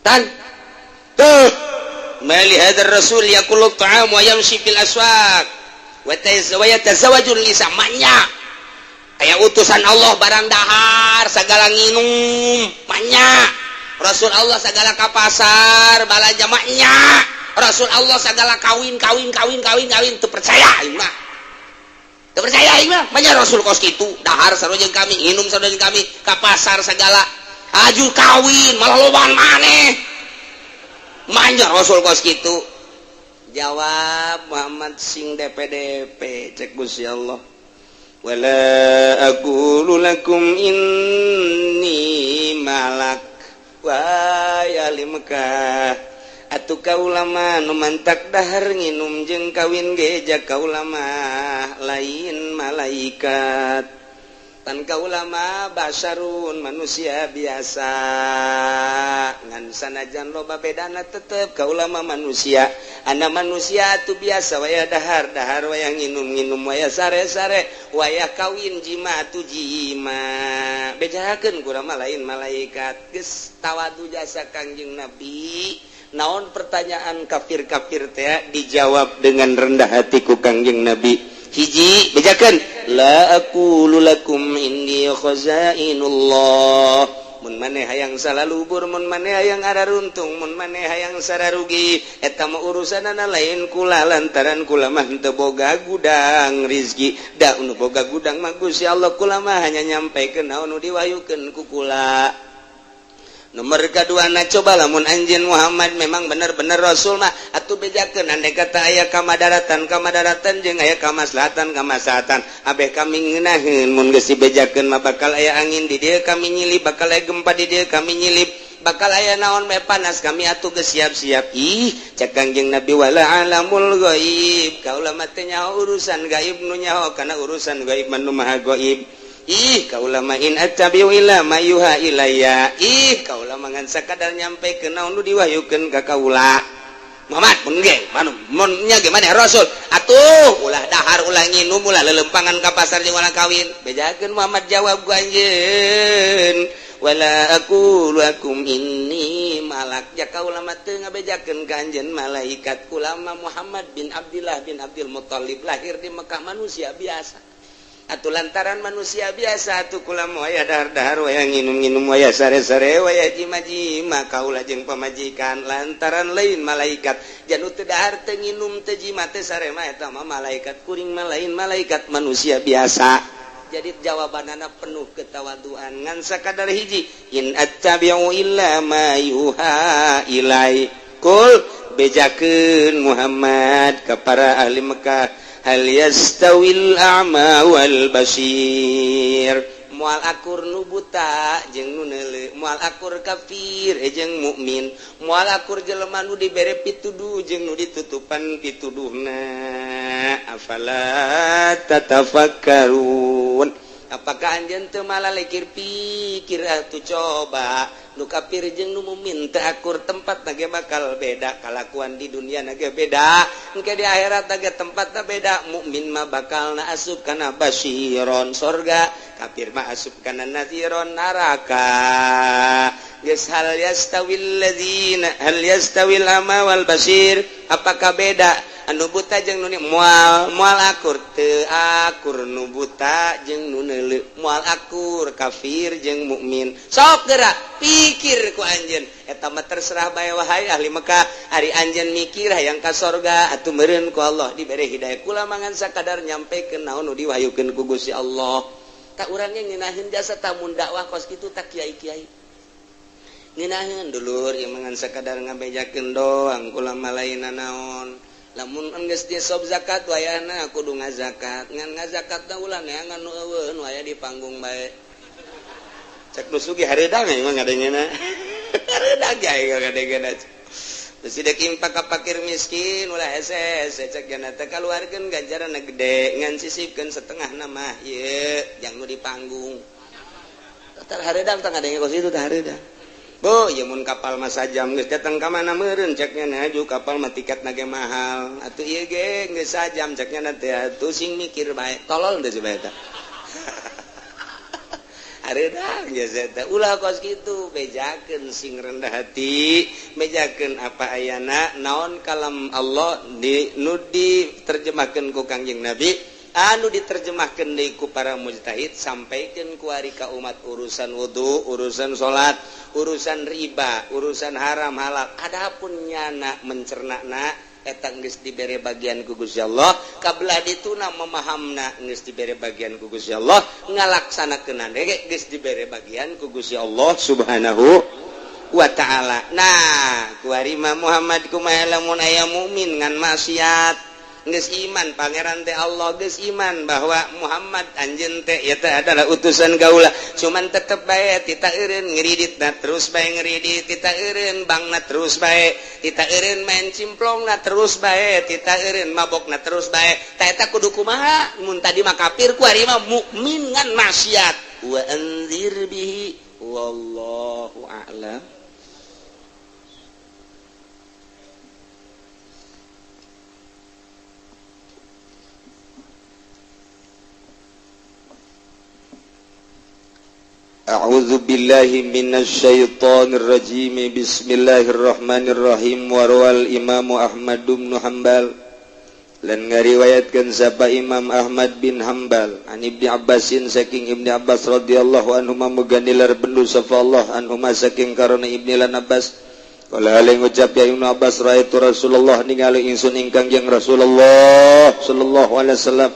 tan tuh, mali hadzal rasul yakulu ta'am wa yamshi fil aswaq wa yatazawwajul nisa. Manya aya utusan Allah barang dahar segala nginum, manya Rasul Allah segala ka pasar balanja, maknya Rasul Allah segala kawin kawin kawin kawin kawin. Teu percaya aing mah, teu percaya aing mah. Manya Rasul kos kitu, dahar sarua jeung kami, nginum sarua jeung kami, ka pasar segala, aju kawin malah lobaan maneh, manya Rasul kos kitu? Jawab Muhammad sing DPDP, cek Gusti Allah, wala aqulu lakum inni malak. Wahai ahli Mekah, atuh kaula mah nu mantak dahar nginum jeung kawin ge ja kaula mah lain malaikat, tan kaula mah basyarun, manusia biasa. Ngan sanajan loba bedana, tetep kaula mah manusia. Ana manusia tuh biasa, wayah dahar dahar, wayah nginum nginum, wayah sare sare, wayah kawin jima tuh jima. Bejakeun kurang mah lain malaikat. Geus tawadu jasa Kangjeng Nabi. Naon pertanyaan kafir-kafir teh dijawab dengan rendah hati ku Kangjeng Nabi. Hiji, bejakeun la aqulu lakum inni khazainullah. Mun maneh hayang salah lubur, mun maneh hayang araruntung, mun maneh hayang sararugi, eta mah urusanana lain kula, lantaran kula mah teu boga gudang rizki. Da nu boga gudang mah Gusti Allah, kula mah hanya nyampaikeun naon nu diwahyukeun ku kula. Nomor kedua na, coba lamun anjeun Muhammad memang bener-bener rasul mah atuh bejakeun andai kata aya kamadaratan kamadaratan jeung aya kamaslahatan kamaslahatan, abeh kami ngeunaheun. Mun geus dibejakeun mah bakal aya angin di dieu kami nyilip, bakal aya gempa di dieu kami nyilip, bakal aya naon bae panas, kami atuh geus siap-siap. Ih, cek Kangjeng Nabi, wala alamul ghaib, kaula mah teu nyaho urusan gaib, nu nyaho kana urusan gaib mah nu maha gaib. Ih, kaula mah in attabi'u illa ma yuha ilayya. Ih, kaula mah ngan sakadar nyampekeun naon nu diwahyukeun ka kaula. Muhammad mun ge manu mun nya ge maneh rasul atuh ulah dahar, ulah nginum, ulah lelempangan ka pasar jeung ulah kawin. Bejakeun Muhammad, jawab ku anjeun, wala aqulu lakum inni malak, ja kaula mah teu ngabejakeun ka anjeun malaikat. Kula mah Muhammad bin Abdillah bin Abdul Muthalib, lahir di Mekah, manusia biasa. Atuh lantaran manusia biasa atuh kula waya dahar-dahar waya nginum-nginum waya sare-sare waya jima-jima kaula jeung pamajikan lantaran lain malaikat janu teu dahar teu nginum teu jima teu sare mah eta mah malaikat kuring mah lain malaikat manusia biasa. Jadi jawabanana penuh ketawaduan ngan sakadar hiji in attabi'u illa ma yuha ilai. Kul bejakeun Muhammad ka para ahli Mekah hal yastawil a'ma wal basir moal akur nu buta jeung nu neuleu moal akur kafir jeung mukmin moal akur jelema nu dibere pituduh jeung nu ditutupan pituduhna afala tatafakkarun apakah anjeun teu malalekir pikir atuh coba nu kafir jeung nu mukmin teu akur tempat na ge bakal beda kalakuan di dunia na ge beda engke di akhirat na ge tempatna beda mukmin mah bakalna asup kana basyiron sorga kafir mah asup kana nadhiron neraka geus hal yastawil ladzina hal yastawil ama wal basir apakah beda anu buta jeung nu moal moal akur teu akur nu buta jeung nu neuleu moal akur kafir jeung mukmin sok geura pikir ku anjeun eta mah terserah bae wahai ahli Mekah ari anjeun mikir hayang ka sorga atuh meureun ku Allah dibere hidayah kula mangan sakadar nyampekeun naon nu diwahyukeun ku Gusti Allah tak urang ge ngeunaheun jasa tamun dakwah kos kitu tak kiai-kiai ngeunaheun dulur ieu mangan sakadar ngabejakeun doang kula mah lain naon lamun geus sob zakat wayahna kudu ngazakat ngan ngazakatna ulah neangan nu eueuh nu aya di panggung bae cek nu sugih hareudang mah ngadengena hareudang ge aing ngadengena geus dek impak ka pakir miskin ulah hese-hese cek jana teh kaluarkeun ganjaranna gede ngan sisipkeun setengahna mah ieu jang nu di panggung tah hareudang tah ngadenge kos itu tah hareudang Bu, ya mun kapal mah sajam geus datang ka mana meureun ceknya na ju kapal mah tiketna ge mahal. Atuh ieu ge geus sajam ceknya na teh atuh sing mikir bae. Tolol teh si bae eta. Hareudang geus eta. Ulah kos kitu, bejakeun sing rendah hati, bejakeun apa ayana naon kalam Allah di nu diterjemahkeun ku Kangjeng Nabi. Anu diterjemahkan deui ku para mujtahid sampaikeun ku ari ka umat urusan wudu, urusan salat, urusan riba, urusan haram halal. Adapun nyana mencernana eta geus dibere bagian ku Gusti Allah, kabelah dituna memahamna geus dibere bagian ku Gusti Allah, ngalaksanakeunna ge geus dibere bagian ku Gusti Allah Subhanahu wa ta'ala. Nah, ku ari mah Muhammad kumaha lamun aya mukmin ngan maksiat geus iman pangeran teh Allah geus iman bahwa Muhammad anjeun teh ieu teh adalah utusan gaula cuman tetep bae tita eureun ngiriditna terus bae ngiridit tita eureun bangna terus bae tita eureun main cimplongna terus bae tita eureun mabokna terus bae ta eta kudu kumaha mun tadi mah kafir ku ari mah mukmin ngan maksiat wa anzir bihi wallahu a'lam. A'udzu billahi minasyaitonir rajim. Bismillahirrahmanirrahim. Wa rawal Imam Ahmad bin Hanbal lan ngariwayatkeun sapa Imam Ahmad bin Hanbal an Ibnu Abbasin saking Ibnu Abbas radhiyallahu anhu muganilar bendu sapa Allah anhu saking karena Ibnu lan Abbas qala alai ngucap ya Ibnu Abbas raaitu Rasulullah ningali ingsun ingkang jeung Rasulullah sallallahu alaihi wasallam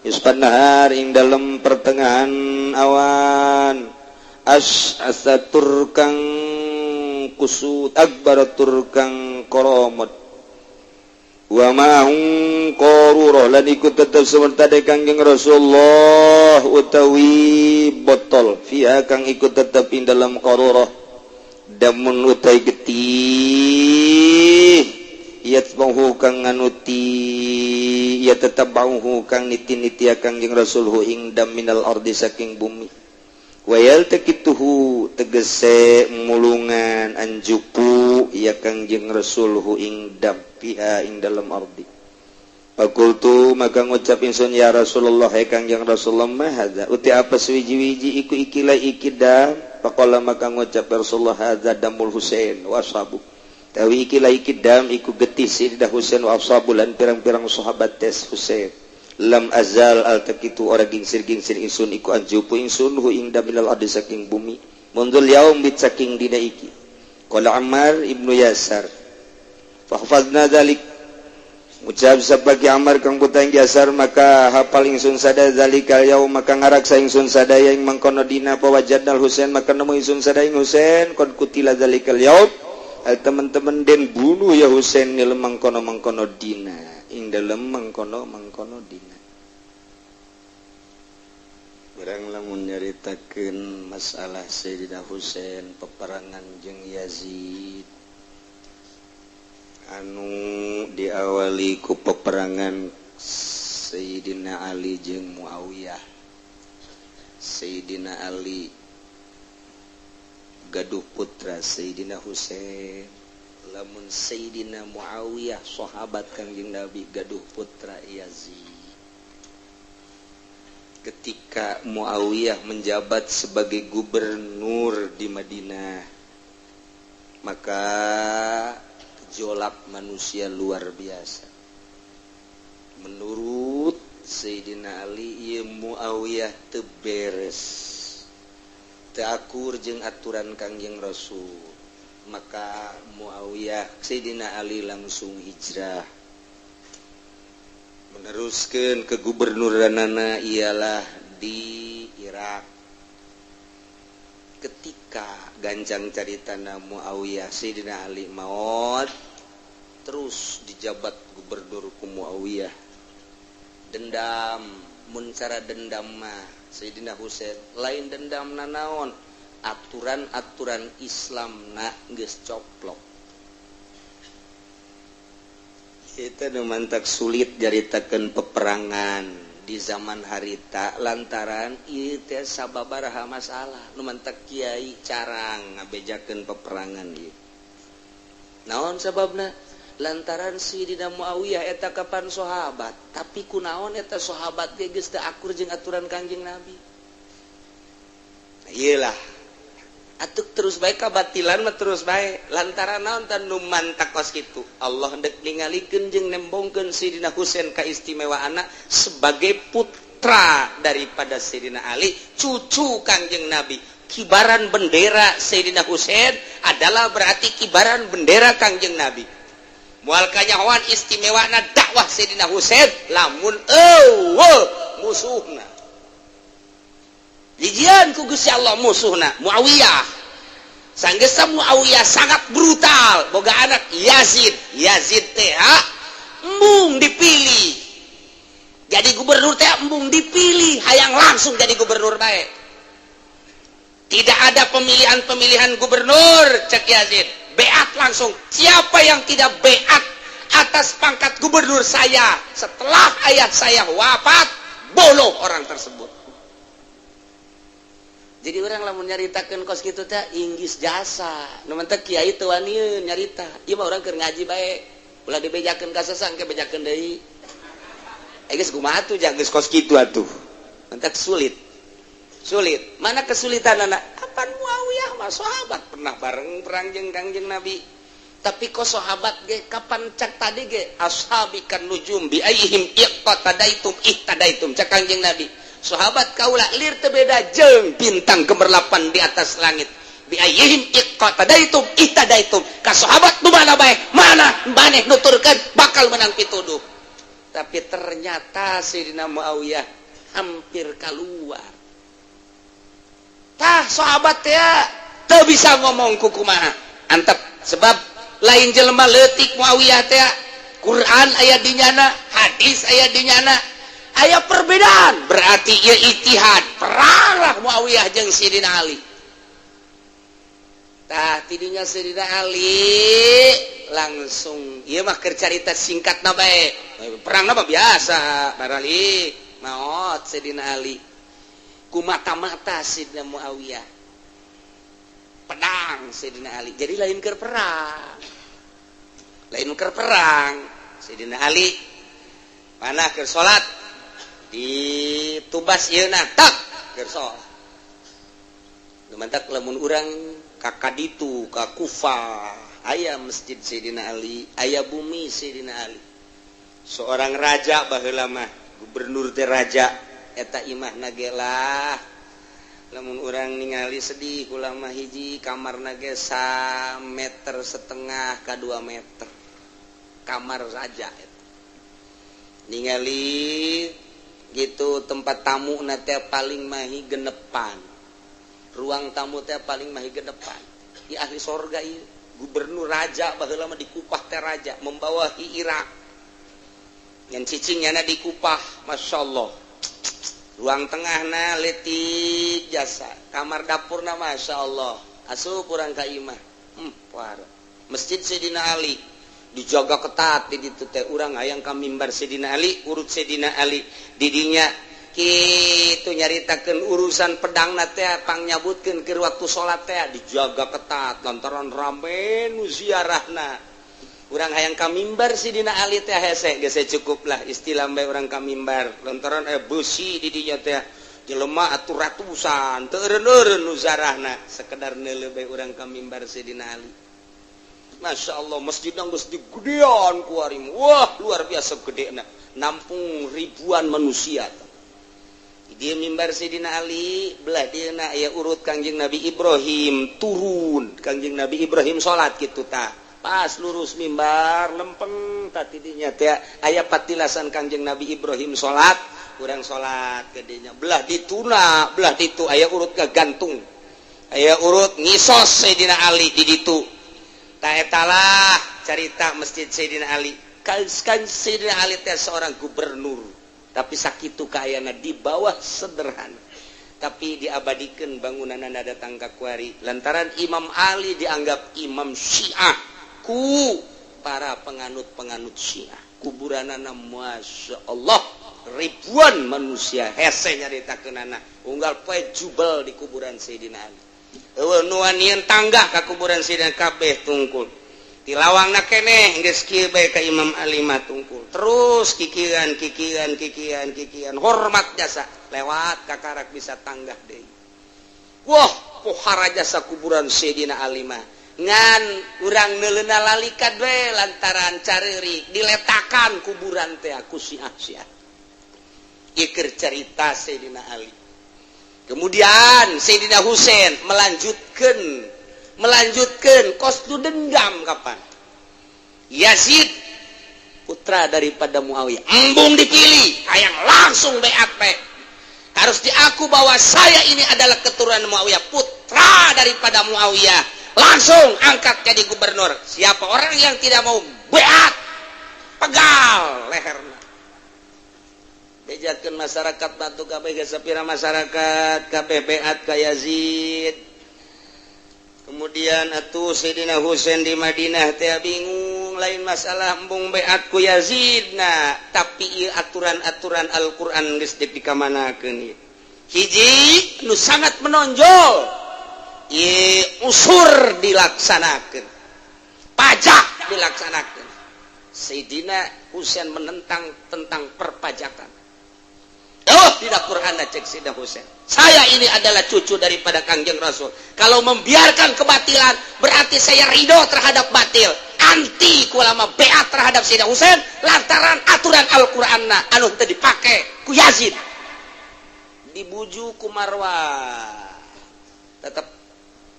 ispan nahar ing dalem pertengahan awan as'asatur kang kusut akbaratur kang koromot wa ma'hum qarurah lan iku tetep semerta de Kangjeng Rasulullah utawi botol fiha kang iku tetep ing dalam qarurah damun utai getih yatbahu kang nganuti ya tetep bauhu kang niti-niti Kangjeng Rasulhu ing dam minal ardi saking bumi wayal tekituhu tegese mulungan anjupu ya Kangjeng Rasulhu ing dam fiha ing dalam ardi. Fakultu maka ngucap ingsun ya Rasulullah hai Kangjeng Rasulullah ma hadza uti apa suwiji-wiji iku ikilah iki dam. Faqala maka ngucap Rasulullah hadza damul Husain wa ashabu tawi ikilah iki dam iku getih Sayyidah Husain wa ashabu lan pirang-pirang sahabat tes Husain. Lam azal altakitu ora gingsir-gingsir ingsun iku anjupu ingsun hu ing daminal ardi saking bumi mundzul yaum bit saking dina iki. Qala Ammar ibnu Yasar fahfazna dzalik, ucap sabagi Ammar kang putra Yasar, maka hafal ingsun sada zalikal yaum, maka ngaraksa ingsun sadaya ing mangkono dina. Pawajadnal Husain, maka nemu ingsun sadaya ing Husain, qad qutila zalikal yaum, al teman-teman den bunuh ya Husain nil mangkono-mangkono dina, ing dalem mangkono-mangkono dina. Urang lamun nyaritakeun masalah Sayyidina Husain peperangan jeung Yazid anu diawali ku peperangan Sayyidina Ali jeung Muawiyah. Sayyidina Ali gaduh putra Sayyidina Husain, lamun Sayyidina Muawiyah sahabat Kangjeng Nabi gaduh putra Yazid. Ketika Muawiyah menjabat sebagai gubernur di Madinah, maka gejolak manusia luar biasa. Menurut Sayyidina Ali, ieu Muawiyah teu beres, teu akur jeung aturan Kangjeng Rasul. Maka Muawiyah, Sayyidina Ali langsung hijrah, meneruskan kegubernuranana ialah di Irak. Ketika gancang caritana Muawiyah, Sayyidina Ali maot, terus dijabat gubernur ku Muawiyah. Dendam, mun cara dendam mah Sayyidina Husain lain dendam nanaon, aturan-aturan Islam na geus coplok. Itu nu mantak sulit nyaritakeun peperangan di zaman harita lantaran ieu teh sababaraha masalah nu mantak kiai carang ngabejakeun peperangan ieu. Naon sababna? Lantaran Sayyidina Muawiyah eta kapan sahabat, tapi kunaon eta sahabat ge geus teu akur jeung aturan Kangjeng Nabi. Nah, ieu lah. Atuk terus bae kabatilan mah terus bae lantaran naon tan nu mantak kos kitu. Allah ndek ningalikeun jeung nembongkeun Sayyidina Husain kaistimewaanna sebagai putra daripada Sayyidina Ali, cucu Kangjeng Nabi. Kibaran bendera Sayyidina Husain adalah berarti kibaran bendera Kangjeng Nabi. Moal kanyahoan istimewana dakwah Sayyidina Husain lamun eueuh musuhna. Dijian ku Gusti Allah musuhna Muawiyah. Sanggesa Muawiyah sangat brutal, boga anak Yazid. Yazid teh embung dipilih jadi gubernur teh, embung dipilih, hayang langsung jadi gubernur bae. Tidak ada pemilihan-pemilihan gubernur cek Yazid. Beat langsung. Siapa yang tidak beat atas pangkat gubernur saya setelah ayah saya wafat, boloh orang tersebut. Jadi orang lamun nyaritakeun kos kitu teh inggis jasa. Nu mentek kiai teu wani nyarita. Ieu mah urang keur ngaji bae. Ulah dibejakeun ka sesang ke bejakeun deui. Eh geus kumaha tuh jangan geus kos kitu atuh. Mentek sulit. Sulit. Mana kesulitan anak? Apan Muawiyah mah sahabat pernah bareng perang jeung Kangjeng Nabi. Tapi kok sahabat ge kapan cak tadi ge ashabi kan nujum bi ayyihim iqtadaitum ihtadaitum cak Kangjeng Nabi. Sahabat kaula lir teu beda jeung bintang gemerlapan di atas langit. Bi ayyihim iqtadaitum ihtadaitum. Ka sahabat nu mana bae, mana maneh nuturkeun bakal menang pituduh. Tapi ternyata Sayyidina Muawiyah hampir keluar. Tah sahabat teh teu bisa ngomong ku kumaha. Antep sebab lain jelema leutik Muawiyah teh. Quran aya di nyana, hadis aya di nyana. Aya perbedaan, berarti ieu ijtihad. Peranglah Muawiyah jeung Sayyidina Ali. Tah tidinya Sayyidina Ali langsung ieu mah keur carita singkatna bae. Perangna mah biasa, barali maot Sayyidina Ali. Ku mata-mata Sayyidina Muawiyah. Pedang Sayyidina Ali. Jadi lain keur perang. Lain keur perang. Sayyidina Ali mana keur salat ditubas ieu na tak keur salat. Nu mantak lamun urang ka kaditu ka Kufah aya masjid Sayyidina Ali, aya bumi Sayyidina Ali. Seorang raja baheula mah Gubernur teh raja eta imahna ge lah. Lamun urang ningali sedih kula mah, hiji kamarna ge 1,5 meter ka 2 meter. Kamar saja eta. Ningali gitu tempat tamu na teh paling mahi genepan. Ruang tamu teh paling mahi genepan. Di ahli sorga ieu, gubernur raja baheula mah di Kupah teh raja membawahi Irak. Yang cicingnya na di Kupah, Masya Allah. Ruang tengahna letik jasa, kamar dapurna Masya Allah. Asup urang ka imah. Parah. Masjid Sayyidina Ali dijaga ketat di ditu teh, urang hayang ka mimbar Sayyidina Ali, urut Sayyidina Ali didinya kitu nyaritakeun urusan pedang teh pangnyabutkeun keur waktu salat teh dijaga ketat lantaran rame nu ziarahna. Urang hayang ka mimbar Sidina Ali teh hese geus cukup lah istilah bae urang ka mimbar lantaran beusi di dinya teh jelema atuh ratusan teu eureun-eureun nu ziarahna, sekedar neuleuh bae urang ka mimbar Sidina Ali. Masya Allah, masjidna geus digedean ku ari, wah, luar biasa gedena, nampung ribuan manusia. Dia mimbar Sidina Ali, belah dia na aya urut Kangjeng Nabi Ibrahim turun, Kangjeng Nabi Ibrahim salat kitu tah. Pas lurus mimbar lempeng tah tidinya teh aya patilasan Kangjeng Nabi Ibrahim salat, urang salat ke dinya. Belah dituna, belah ditu aya urut gantung. Aya urut ngisos Sayyidina Ali di ditu. Tah etalah carita Masjid Sayyidina Ali. Kan Sayyidina Ali teh seorang gubernur, tapi sakitu kaayana di bawah sederhana, tapi diabadikan bangunanana datang ka kuari lantaran Imam Ali dianggap imam Syiah ku para penganut-penganut Syiah. Kuburanana Masya Allah, ribuan manusia, hese nyaritakeunana, unggal poe jubel di kuburan Sayyidina Ali. Euweuh nu wanian tangga ka kuburan Sayyidina, kabeh tungkul. Di lawangna keneh geus kieu bae ka Imam Ali mah tungkul. Terus kikieuan kikieuan kikieuan kikieuan, hormat jasa, lewat kakarak bisa tanggah deui. Wah, pohara jasa kuburan Sayyidina Ali mah. Ngan urang neuleuna lalikat we lantaran careurik diletakan kuburan teh ku Syiah-Syiah. Ieu keur carita Sayyidina Ali. Kemudian Sayyidina Husain melanjutkan melanjutkan kos tu dendam kapan Yazid putra daripada Muawiyah embung dipilih hayang langsung beat bae, harus diaku bahwa saya ini adalah keturunan Muawiyah, putra daripada Muawiyah, langsung angkat jadi gubernur. Siapa orang yang tidak mau beat, pegal leherna. Bejakeun masyarakat batu kabeh, sapira masyarakat kabeh beat ka Yazid. Kemudian atuh Sayyidina Husain di Madinah teh bingung, lain masalah embung beat ku Yazid nah, tapi ieu aturan-aturan Al-Qur'an geus dipikamanakeun ieu. Hiji nu sangat menonjol ieu, usur dilaksanakeun, pajak dilaksanakeun. Sayyidina Husain menentang tentang perpajakan. Oh, tidak Quran cek Sayyidina Husain. Saya ini adalah cucu daripada Kangjeng Rasul. Kalau membiarkan kebatilan, berarti saya ridho terhadap batil. Anti kulama beat terhadap Sayyidina Husain lantaran aturan Al-Qur'an anu teu dipake ku Yazid. Dibujuk ku Marwah. Tetap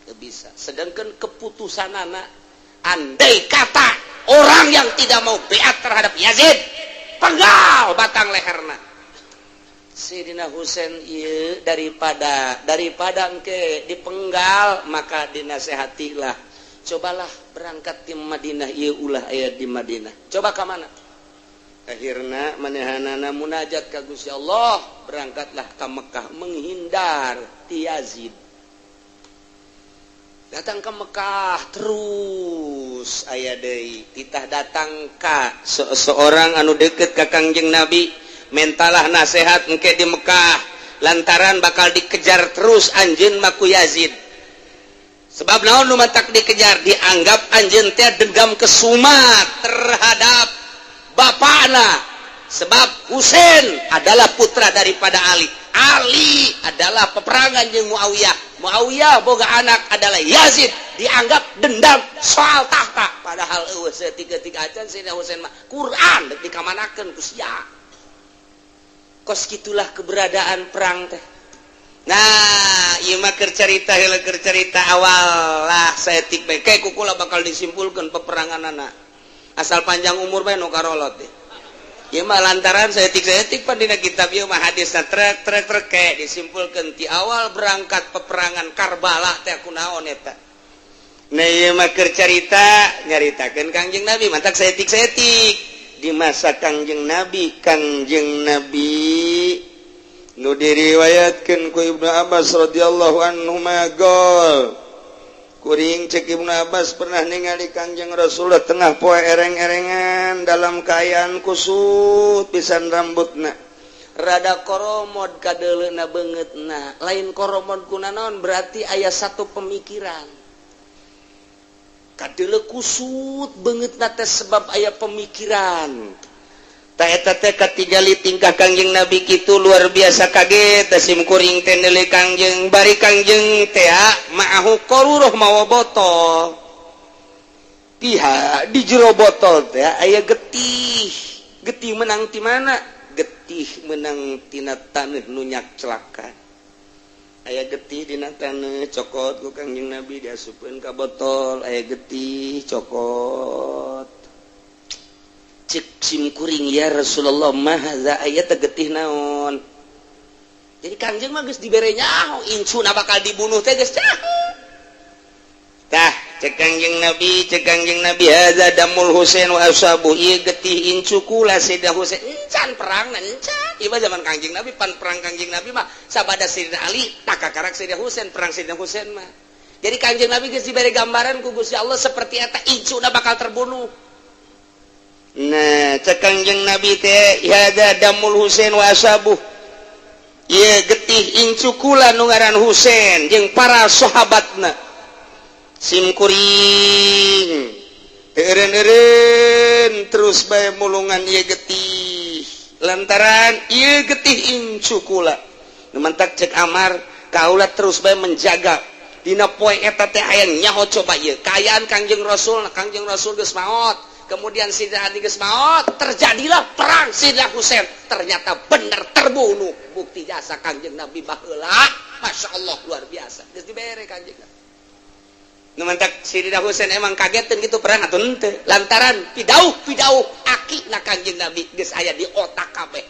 teu bisa. Sedangkan keputusan anak, andai kata orang yang tidak mau beat terhadap Yazid, penggal batang leherna. Sayyidina Husain ieu daripada daripada engke dipenggal, maka dinasehatilah, cobalah berangkat di Madinah ieu, ulah aya di Madinah, coba ka mana. Akhirna manehanana munajat ka Gusti Allah, berangkatlah ke Mekah menghindar ti Yazid. Datang ke Mekah terus aya deui titah datang ka seorang anu deket ka Kangjeng Nabi, mentalah nasehat engke di Mekah lantaran bakal dikejar terus anjeun mah ku Yazid. Sebab naon nu matak dikejar? Dianggap anjeun teh dendam kesumat terhadap bapakna, sebab Husain adalah putra daripada Ali, Ali adalah peperangan jeung Muawiyah, Muawiyah boga anak adalah Yazid, dianggap dendam soal tahta, padahal euweuh tiga-tiga acan. Sayyidina Husain mah Quran dek dikamanakeun ku sia. Kos gitulah keberadaan perang teh. Nah, ieu mah keur carita heula, keur carita awal lah saeutik bae. Kayak ku kula bakal disimpulkan peperangan anak. Asal panjang umur bae nu karolot deh. Ieu mah lantaran saeutik-saeutik pan dina kitab ieu mah hadisna trek trek trek, kayak disimpulkan ti awal berangkat peperangan Karbala teh kunaon eta. Nah, ieu mah keur carita nyaritakeun Kangjeng Nabi, mantak saeutik-saeutik di masa Kangjeng Nabi. Kangjeng Nabi nu diriwayatkeun ku Ibnu Abbas radhiyallahu anhu magol kuring, cek Ibnu Abbas, pernah ningali Kangjeng Rasulullah tengah poe ereng-erengan dalam kaayaan kusut pisan, rambutna rada koromod kadeleuna beungeutna. Lain koromod kuna naon, berarti aya satu pemikiran. Kadele kusut beungeutna teh sebab aya pemikiran. Katingali tingkah Kangjeng Nabi itu luar biasa kaget sim kuring teh. Kangjeng bari Kangjeng teh ma'ahu qaruroh, mawa botol. Pihak di jero botol teh aya getih. Getih menang di mana? Getih menang tina taneuh nu nyakclakan. Aya getih dina taneuh, cokot ku Kangjeng Nabi, diasupkeun ka botol. Aya getih, cokot. Cek sim kuring, "Ya Rasulullah, ma hadza?" Aya teh getih naon? Jadi Kangjeng mah geus dibere nyaho incuna bakal dibunuh teh geus. Tah, cek Kangjeng Nabi, cek Kangjeng Nabi, "Hadza damul Husain wa ashabu." Ieu getih incu kula Sayyidina Husain. Encan perang, encan. Ieu mah zaman Kangjeng Nabi. Pan perang Kangjeng Nabi mah sabada Sayyidina Ali, tak kakarak Sayyidina Husain, perang Sayyidina Husain mah. Jadi Kangjeng Nabi geus dibere gambaran ku Gusti Allah seperti eta incuna bakal terbunuh. Nah, cek Kangjeng Nabi teh, "Hadza damul Husain wa ashabu." Ieu getih incu kula nu ngaran Husain jeung para sahabatna. Sim kuring eureun-eureun terus bae mulungan ieu getih lantaran ieu getih incu kula. Nu mantak cek Amar, kaula terus bae menjaga dina poe eta teh aya nyaho. Coba ieu kaayaan Kangjeng Rasul. Kangjeng Rasul geus maot, kemudian Sidina Ali geus maot, terjadilah perang. Sidina Husain ternyata benar terbunuh. Bukti jasa Kangjeng Nabi baheula, Masya Allah, luar biasa, geus dibere Kangjeng Nabi. Nu mantak Sidina Husain emang kagetin gitu perang atau henteu, lantaran pidauh pidauh aki na Kangjeng Nabi geus aya di otak kabeh.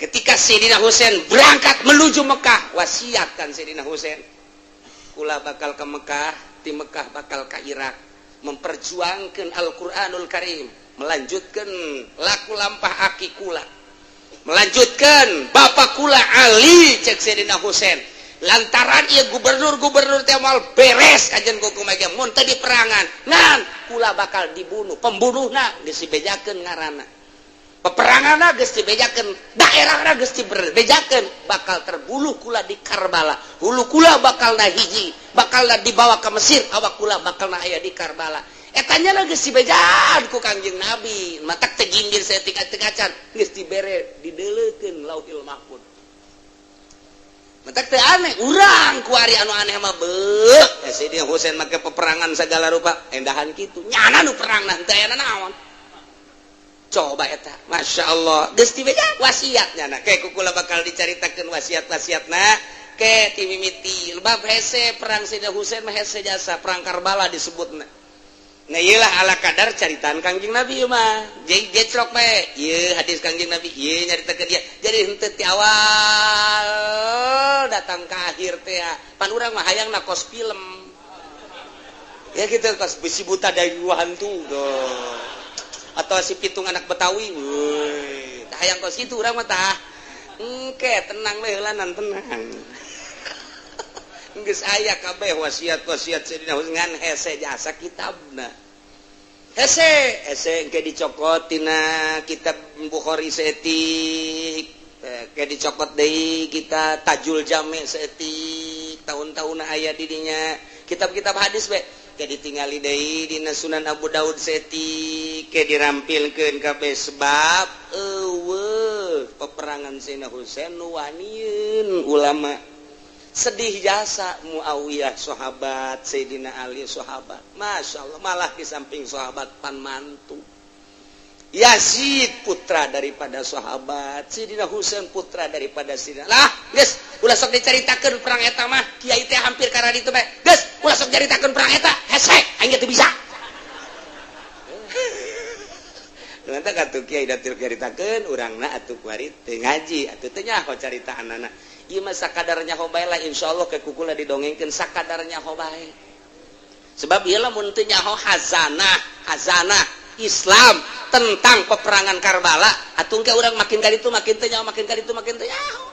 Ketika Sidina Husain berangkat menuju Mekah, wasiat kan Sidina Husain, "Kula bakal ke Mekah, di Mekah bakal ke Irak, memperjuangkan Al-Quranul Karim, melanjutkan laku lampah aki kula, melanjutkan bapak kula Ali," cek Sayyidina Husain. Lantaran ieu gubernur-gubernur teh moal beres ajen ku kumaha mun teu diperangan, ngan kula bakal dibunuh, pembunuhna geus dibejakeun ngaranna, peperanganna geus dibejakeun, daerahna geus dibejakeun, bakal terbunuh kula di Karbala, hulu kula bakal na hiji, bakal dibawa ke Mesir, awak kula bakal na aya di Karbala. Etanya geus dibejaan ku Kangjeng Nabi. Matak teh ginjir saeutik acan geus dibere, dideleukeun Lauhil Mahfud. Matak teh aneh urang kuari, anu aneh mah beuh eh Sayyidina Husain make peperangan segala rupa endahan kitu nyana nu perang nah teu aya naon. Coba eta, Masya Allah, geus dibeja wasiatnya. Nah, kayak ku kula bakal dicaritakeun wasiat-wasiatna ke ti mimiti bab hese perang Sayyidina Husain mah, hese jasa perang Karbala disebutna. Nah, iyalah ala kadar caritaan Kangjeng Nabi mah. Jadi gecrok bae. Ieu hadis Kangjeng Nabi, ieu nyaritakeun dia. Jadi henteu ti awal datang ke akhir teh. Pan urang mah hayangna kos film. Ya gitu, kos besi buta dari dua hantu tuh. Atau si pitung anak Betawi. Woi, tah hayang kos kitu urang mah tah. Engke tenang we heulanan, tenang. Geus aya kabeh wasiat-wasiat Sayyidina Husain, ngan hese jasa kitabna. Hese, hese engke dicokot tina kitab Bukhari saeutik, ke dicokot deui kita Tajul Jami saeutik, tahun-tahun aya di dinya kitab-kitab hadis we. Ke ditingali deui dina Sunan Abu Daud saeutik, ke dirampilkeun kabeh sebab eueuh peperangan Sayyidina Husain nu wanieun ulama sedih jasa. Muawiyah sahabat, Sayyidina Ali sahabat, Masya Allah, malah di samping sahabat pan mantu. Yazid putra daripada sahabat, Sidina Husain putra daripada Sidina. Lah, geus ulah sok dicaritakeun perang eta mah, kiai teh hampir karena ditu bae. Geus ulah sok caritakeun perang eta, hese aing teu bisa. Nanti katu kiai datil caritakeun urangna atuh kuari teu ngaji atuh teu nyaho caritaanana. Ieu mah sakadar nyaho bae lah, insyaallah ke kukula didongengkeun sakadar nyaho bae. Sebab ieu lamun teu nyaho hazanah, hazanah Islam tentang peperangan Karbala atuh ke urang makin kali itu makin teu nyaho, makin kali itu makin teu nyaho,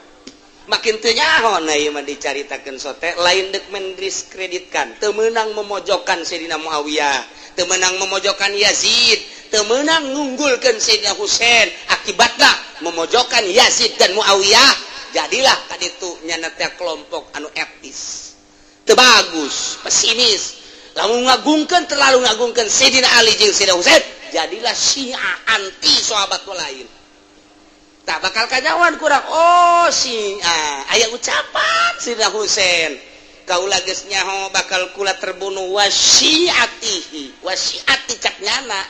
makin teu nyaho. Nah ieu mah dicaritakeun sote lain deuk mendiskreditkan, teu meunang memojokkan Sayyidina Muawiyah, teu meunang memojokkan Yazid, teu meunang ngunggulkeun Sayyidina Husain. Akibatna memojokkan Yazid dan Muawiyah, jadilah kaditu nyana teh kelompok anu etis, teu bagus, pesimis. Lamun ngagungkeun terlalu ngagungkeun Sayyidina Ali jeung Sayyidina Husain, jadilah Syiah anti sahabat lain. Tak bakal kanyawan kurang. Oh Syiah aya ucapan Sayyidina Husain, kaula geus nyaho bakal kula terbunuh wasyiatihi, wasyiati cak nyana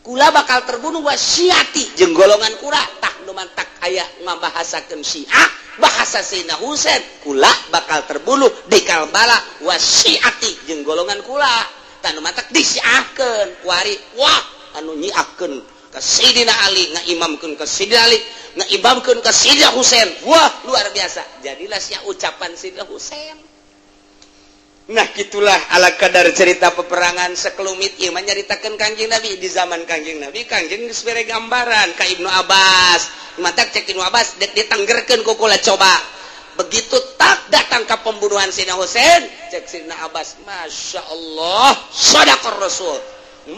kula bakal terbunuh wasyiati jeung golongan kula. Tak nu mantak aya ngabahasakeun Syiah bahasa Sayyidina Husain, kula bakal terbunuh di Karbala wasyiati jeung golongan kula. Tanu mantak disiahkeun kuari, wah anu nyiahkeun ka Sayyidina Ali, ngaimamkeun ka Sayyidina Ali, ngaimamkeun ka Sayyidina Husain, wah luar biasa. Jadilah sia ucapan Sayyidina Husain. Nah gitulah ala kadar cerita peperangan sekelumit ieu mah nyaritakeun Kangjeng Nabi di zaman Kangjeng Nabi. Kangjeng geus bere gambaran ka Ibnu Abbas, mantak cek Ibnu Abbas dek ditanggerkeun ku kula coba. Begitu tak datang ke pembunuhan Sayyidina Husain, cek Sayyidina Abbas, Masya Allah, shadaqar Rasul,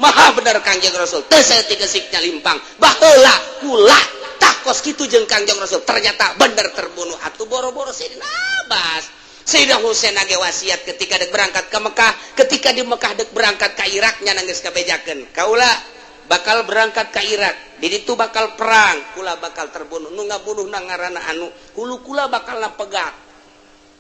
maha bener Kangjeng Rasul, teu saeutik geusiknya limpang baheula kula takos kitu jeung Kangjeng Rasul, ternyata bener terbunuh. Atuh boro-boro Sayyidina Abbas, Sayyidina Husain ge wasiat ketika dek berangkat ke Mekah, ketika di Mekah dek berangkat ke Irak nya geus kabejakeun, kaula bakal berangkat ke Irak, di ditu bakal perang, kula bakal terbunuh, nu ngabunuh na ngaranna anu, hulu kula bakal napegat,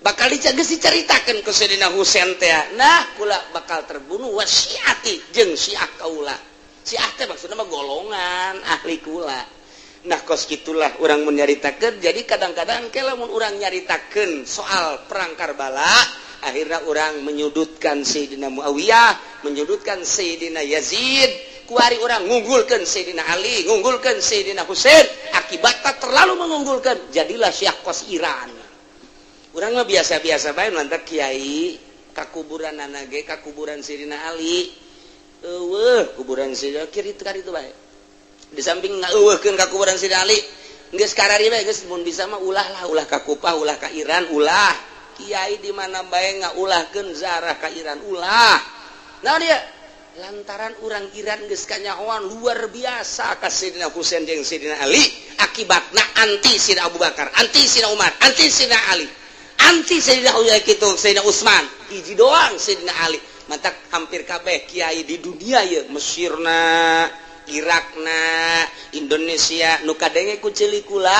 bakal geus dicaritakeun ku Sayyidina Husain teh. Nah kula bakal terbunuh wasiati jeung Syiah kaula. Syiah teh maksudna mah golongan ahli kula. Nah kos gitulah urang mun nyaritakeun. Jadi kadang-kadang ke lamun urang nyaritakeun soal perang Karbala, akhirnya urang menyudutkan Sayyidina Muawiyah, menyudutkan Sayyidina Yazid, kuari urang ngunggulkeun Sayyidina Ali, ngunggulkeun Sayyidina Husain. Akibatnya terlalu mengunggulkan, jadilah Syiah kos Iran. Urang mah biasa-biasa bae, lantak kiai kakuburan ge kakuburan Sayyidina Ali, eueuh kuburan Sayyidina kiri itu bae. Di samping ngeueuhkeun ka kuburan Sayyidina Ali, geus karari bae geus mun bisa mah ulah lah, ulah ka Kupah, ulah ka Iran, ulah. Kiai di mana bae ngaulahkeun zarah ka Iran, ulah. Nah dia lantaran urang Iran geus kanyahoan luar biasa ka Sayyidina Husain jeung Sayyidina Ali, akibatna anti Sayyidina Abu Bakar, anti Sayyidina Umar, anti Sayyidina Ali, anti Sayyidina Uya kitu, Sayyidina Utsman, hiji doang Sayyidina Ali. Mantak hampir kabeh kiai di dunia ye, Mesirna, Irakna, Indonesia nu kadenge ku ceuli kula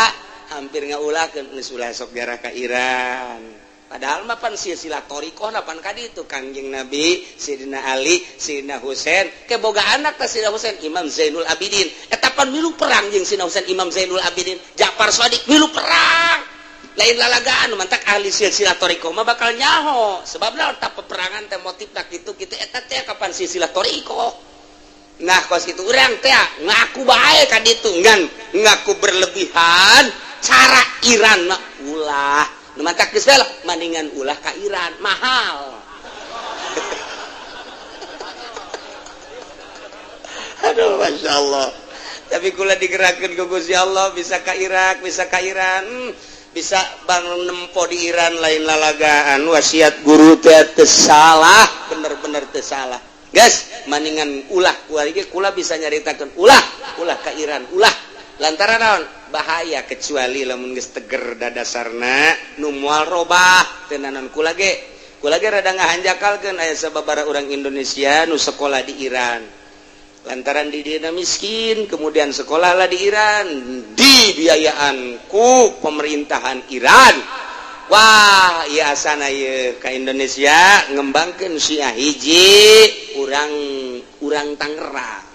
hampir ngaulahkeun geus ulah sok jarah ka Iran. Padahal mah pan silsilah thariqah pan kadi itu Kangjeng Nabi, Sayyidina Ali, Sayyidina Husain, ke boga anak teh Sayyidina Husain, Imam Zainul Abidin. Eta pan milu perang jeung Sayyidina Husain, Imam Zainul Abidin, Ja'far Shadiq milu perang. Lain lalagaan, mantak ahli silsilah thariqah mah bakal nyaho. Sebabna tak peperangan teh motifna kitu kitu eta teh kapan silsilah thariqah. Nah kos kitu urang teh ngaku bae ka ditu ngan ngaku berlebihan cara Iran mah ulah. Nu mantak geus lah mendingan ulah ka Iran mahal. Aduh Masya Allah. Tapi kula digerakkeun ku Gusti Allah bisa ka Irak, bisa ka Iran, bisa bang nempo di Iran lain lalagaan. Wasiat guru teh teu salah, bener-bener teu salah. Guys, maningan ulah kuari ge kula bisa nyaritakeun ulah, ulah ka Iran, ulah. Lantaran naon? Bahaya kecuali lamun geus teger dadasarna nu moal robah teu naon kula ge. Kula ge rada ngahanjakalkeun aya sababaraha urang Indonesia nu sekolah di Iran. Lantaran di dieu miskin, kemudian sekolahlah di Iran, dibiayaan ku pemerintahan Iran. Wah, ieu asana ieu ka Indonesia ngembangkeun Syiah hiji urang Tangerang.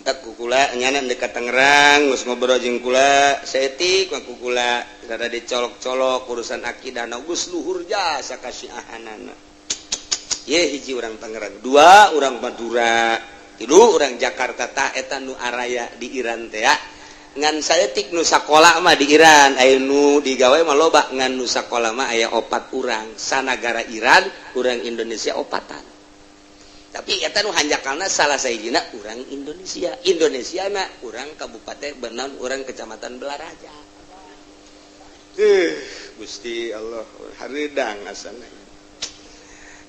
Mentak ku kula nyana dekat Tangerang geus ngobrol jeung kula saeutik mah, ku kula rada dicolok-colok urusan akidah na, geus luhur jasa kasiahanana. Ye, hiji urang Tangerang, dua urang Madura, tilu urang Jakarta. Tah, eta nu araya di Iran teh ya. Ngan saeutik nu sakola mah di Iran, aya nu digawe mah loba, ngan nu sakola mah aya opat urang sanagara Iran, urang Indonesia opatan. Tapi eta nu hanjakalna salah sahijina urang Indonesia, Indonesia na urang Kabupaten Benon, urang Kecamatan Balaraja. Gusti Allah, hareudang asana.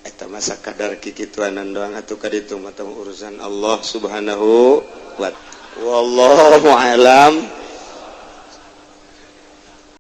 Eta masa kadar kikituanan doang atuh ka ditu mah urusan Allah Subhanahu wa. Wallahu alam.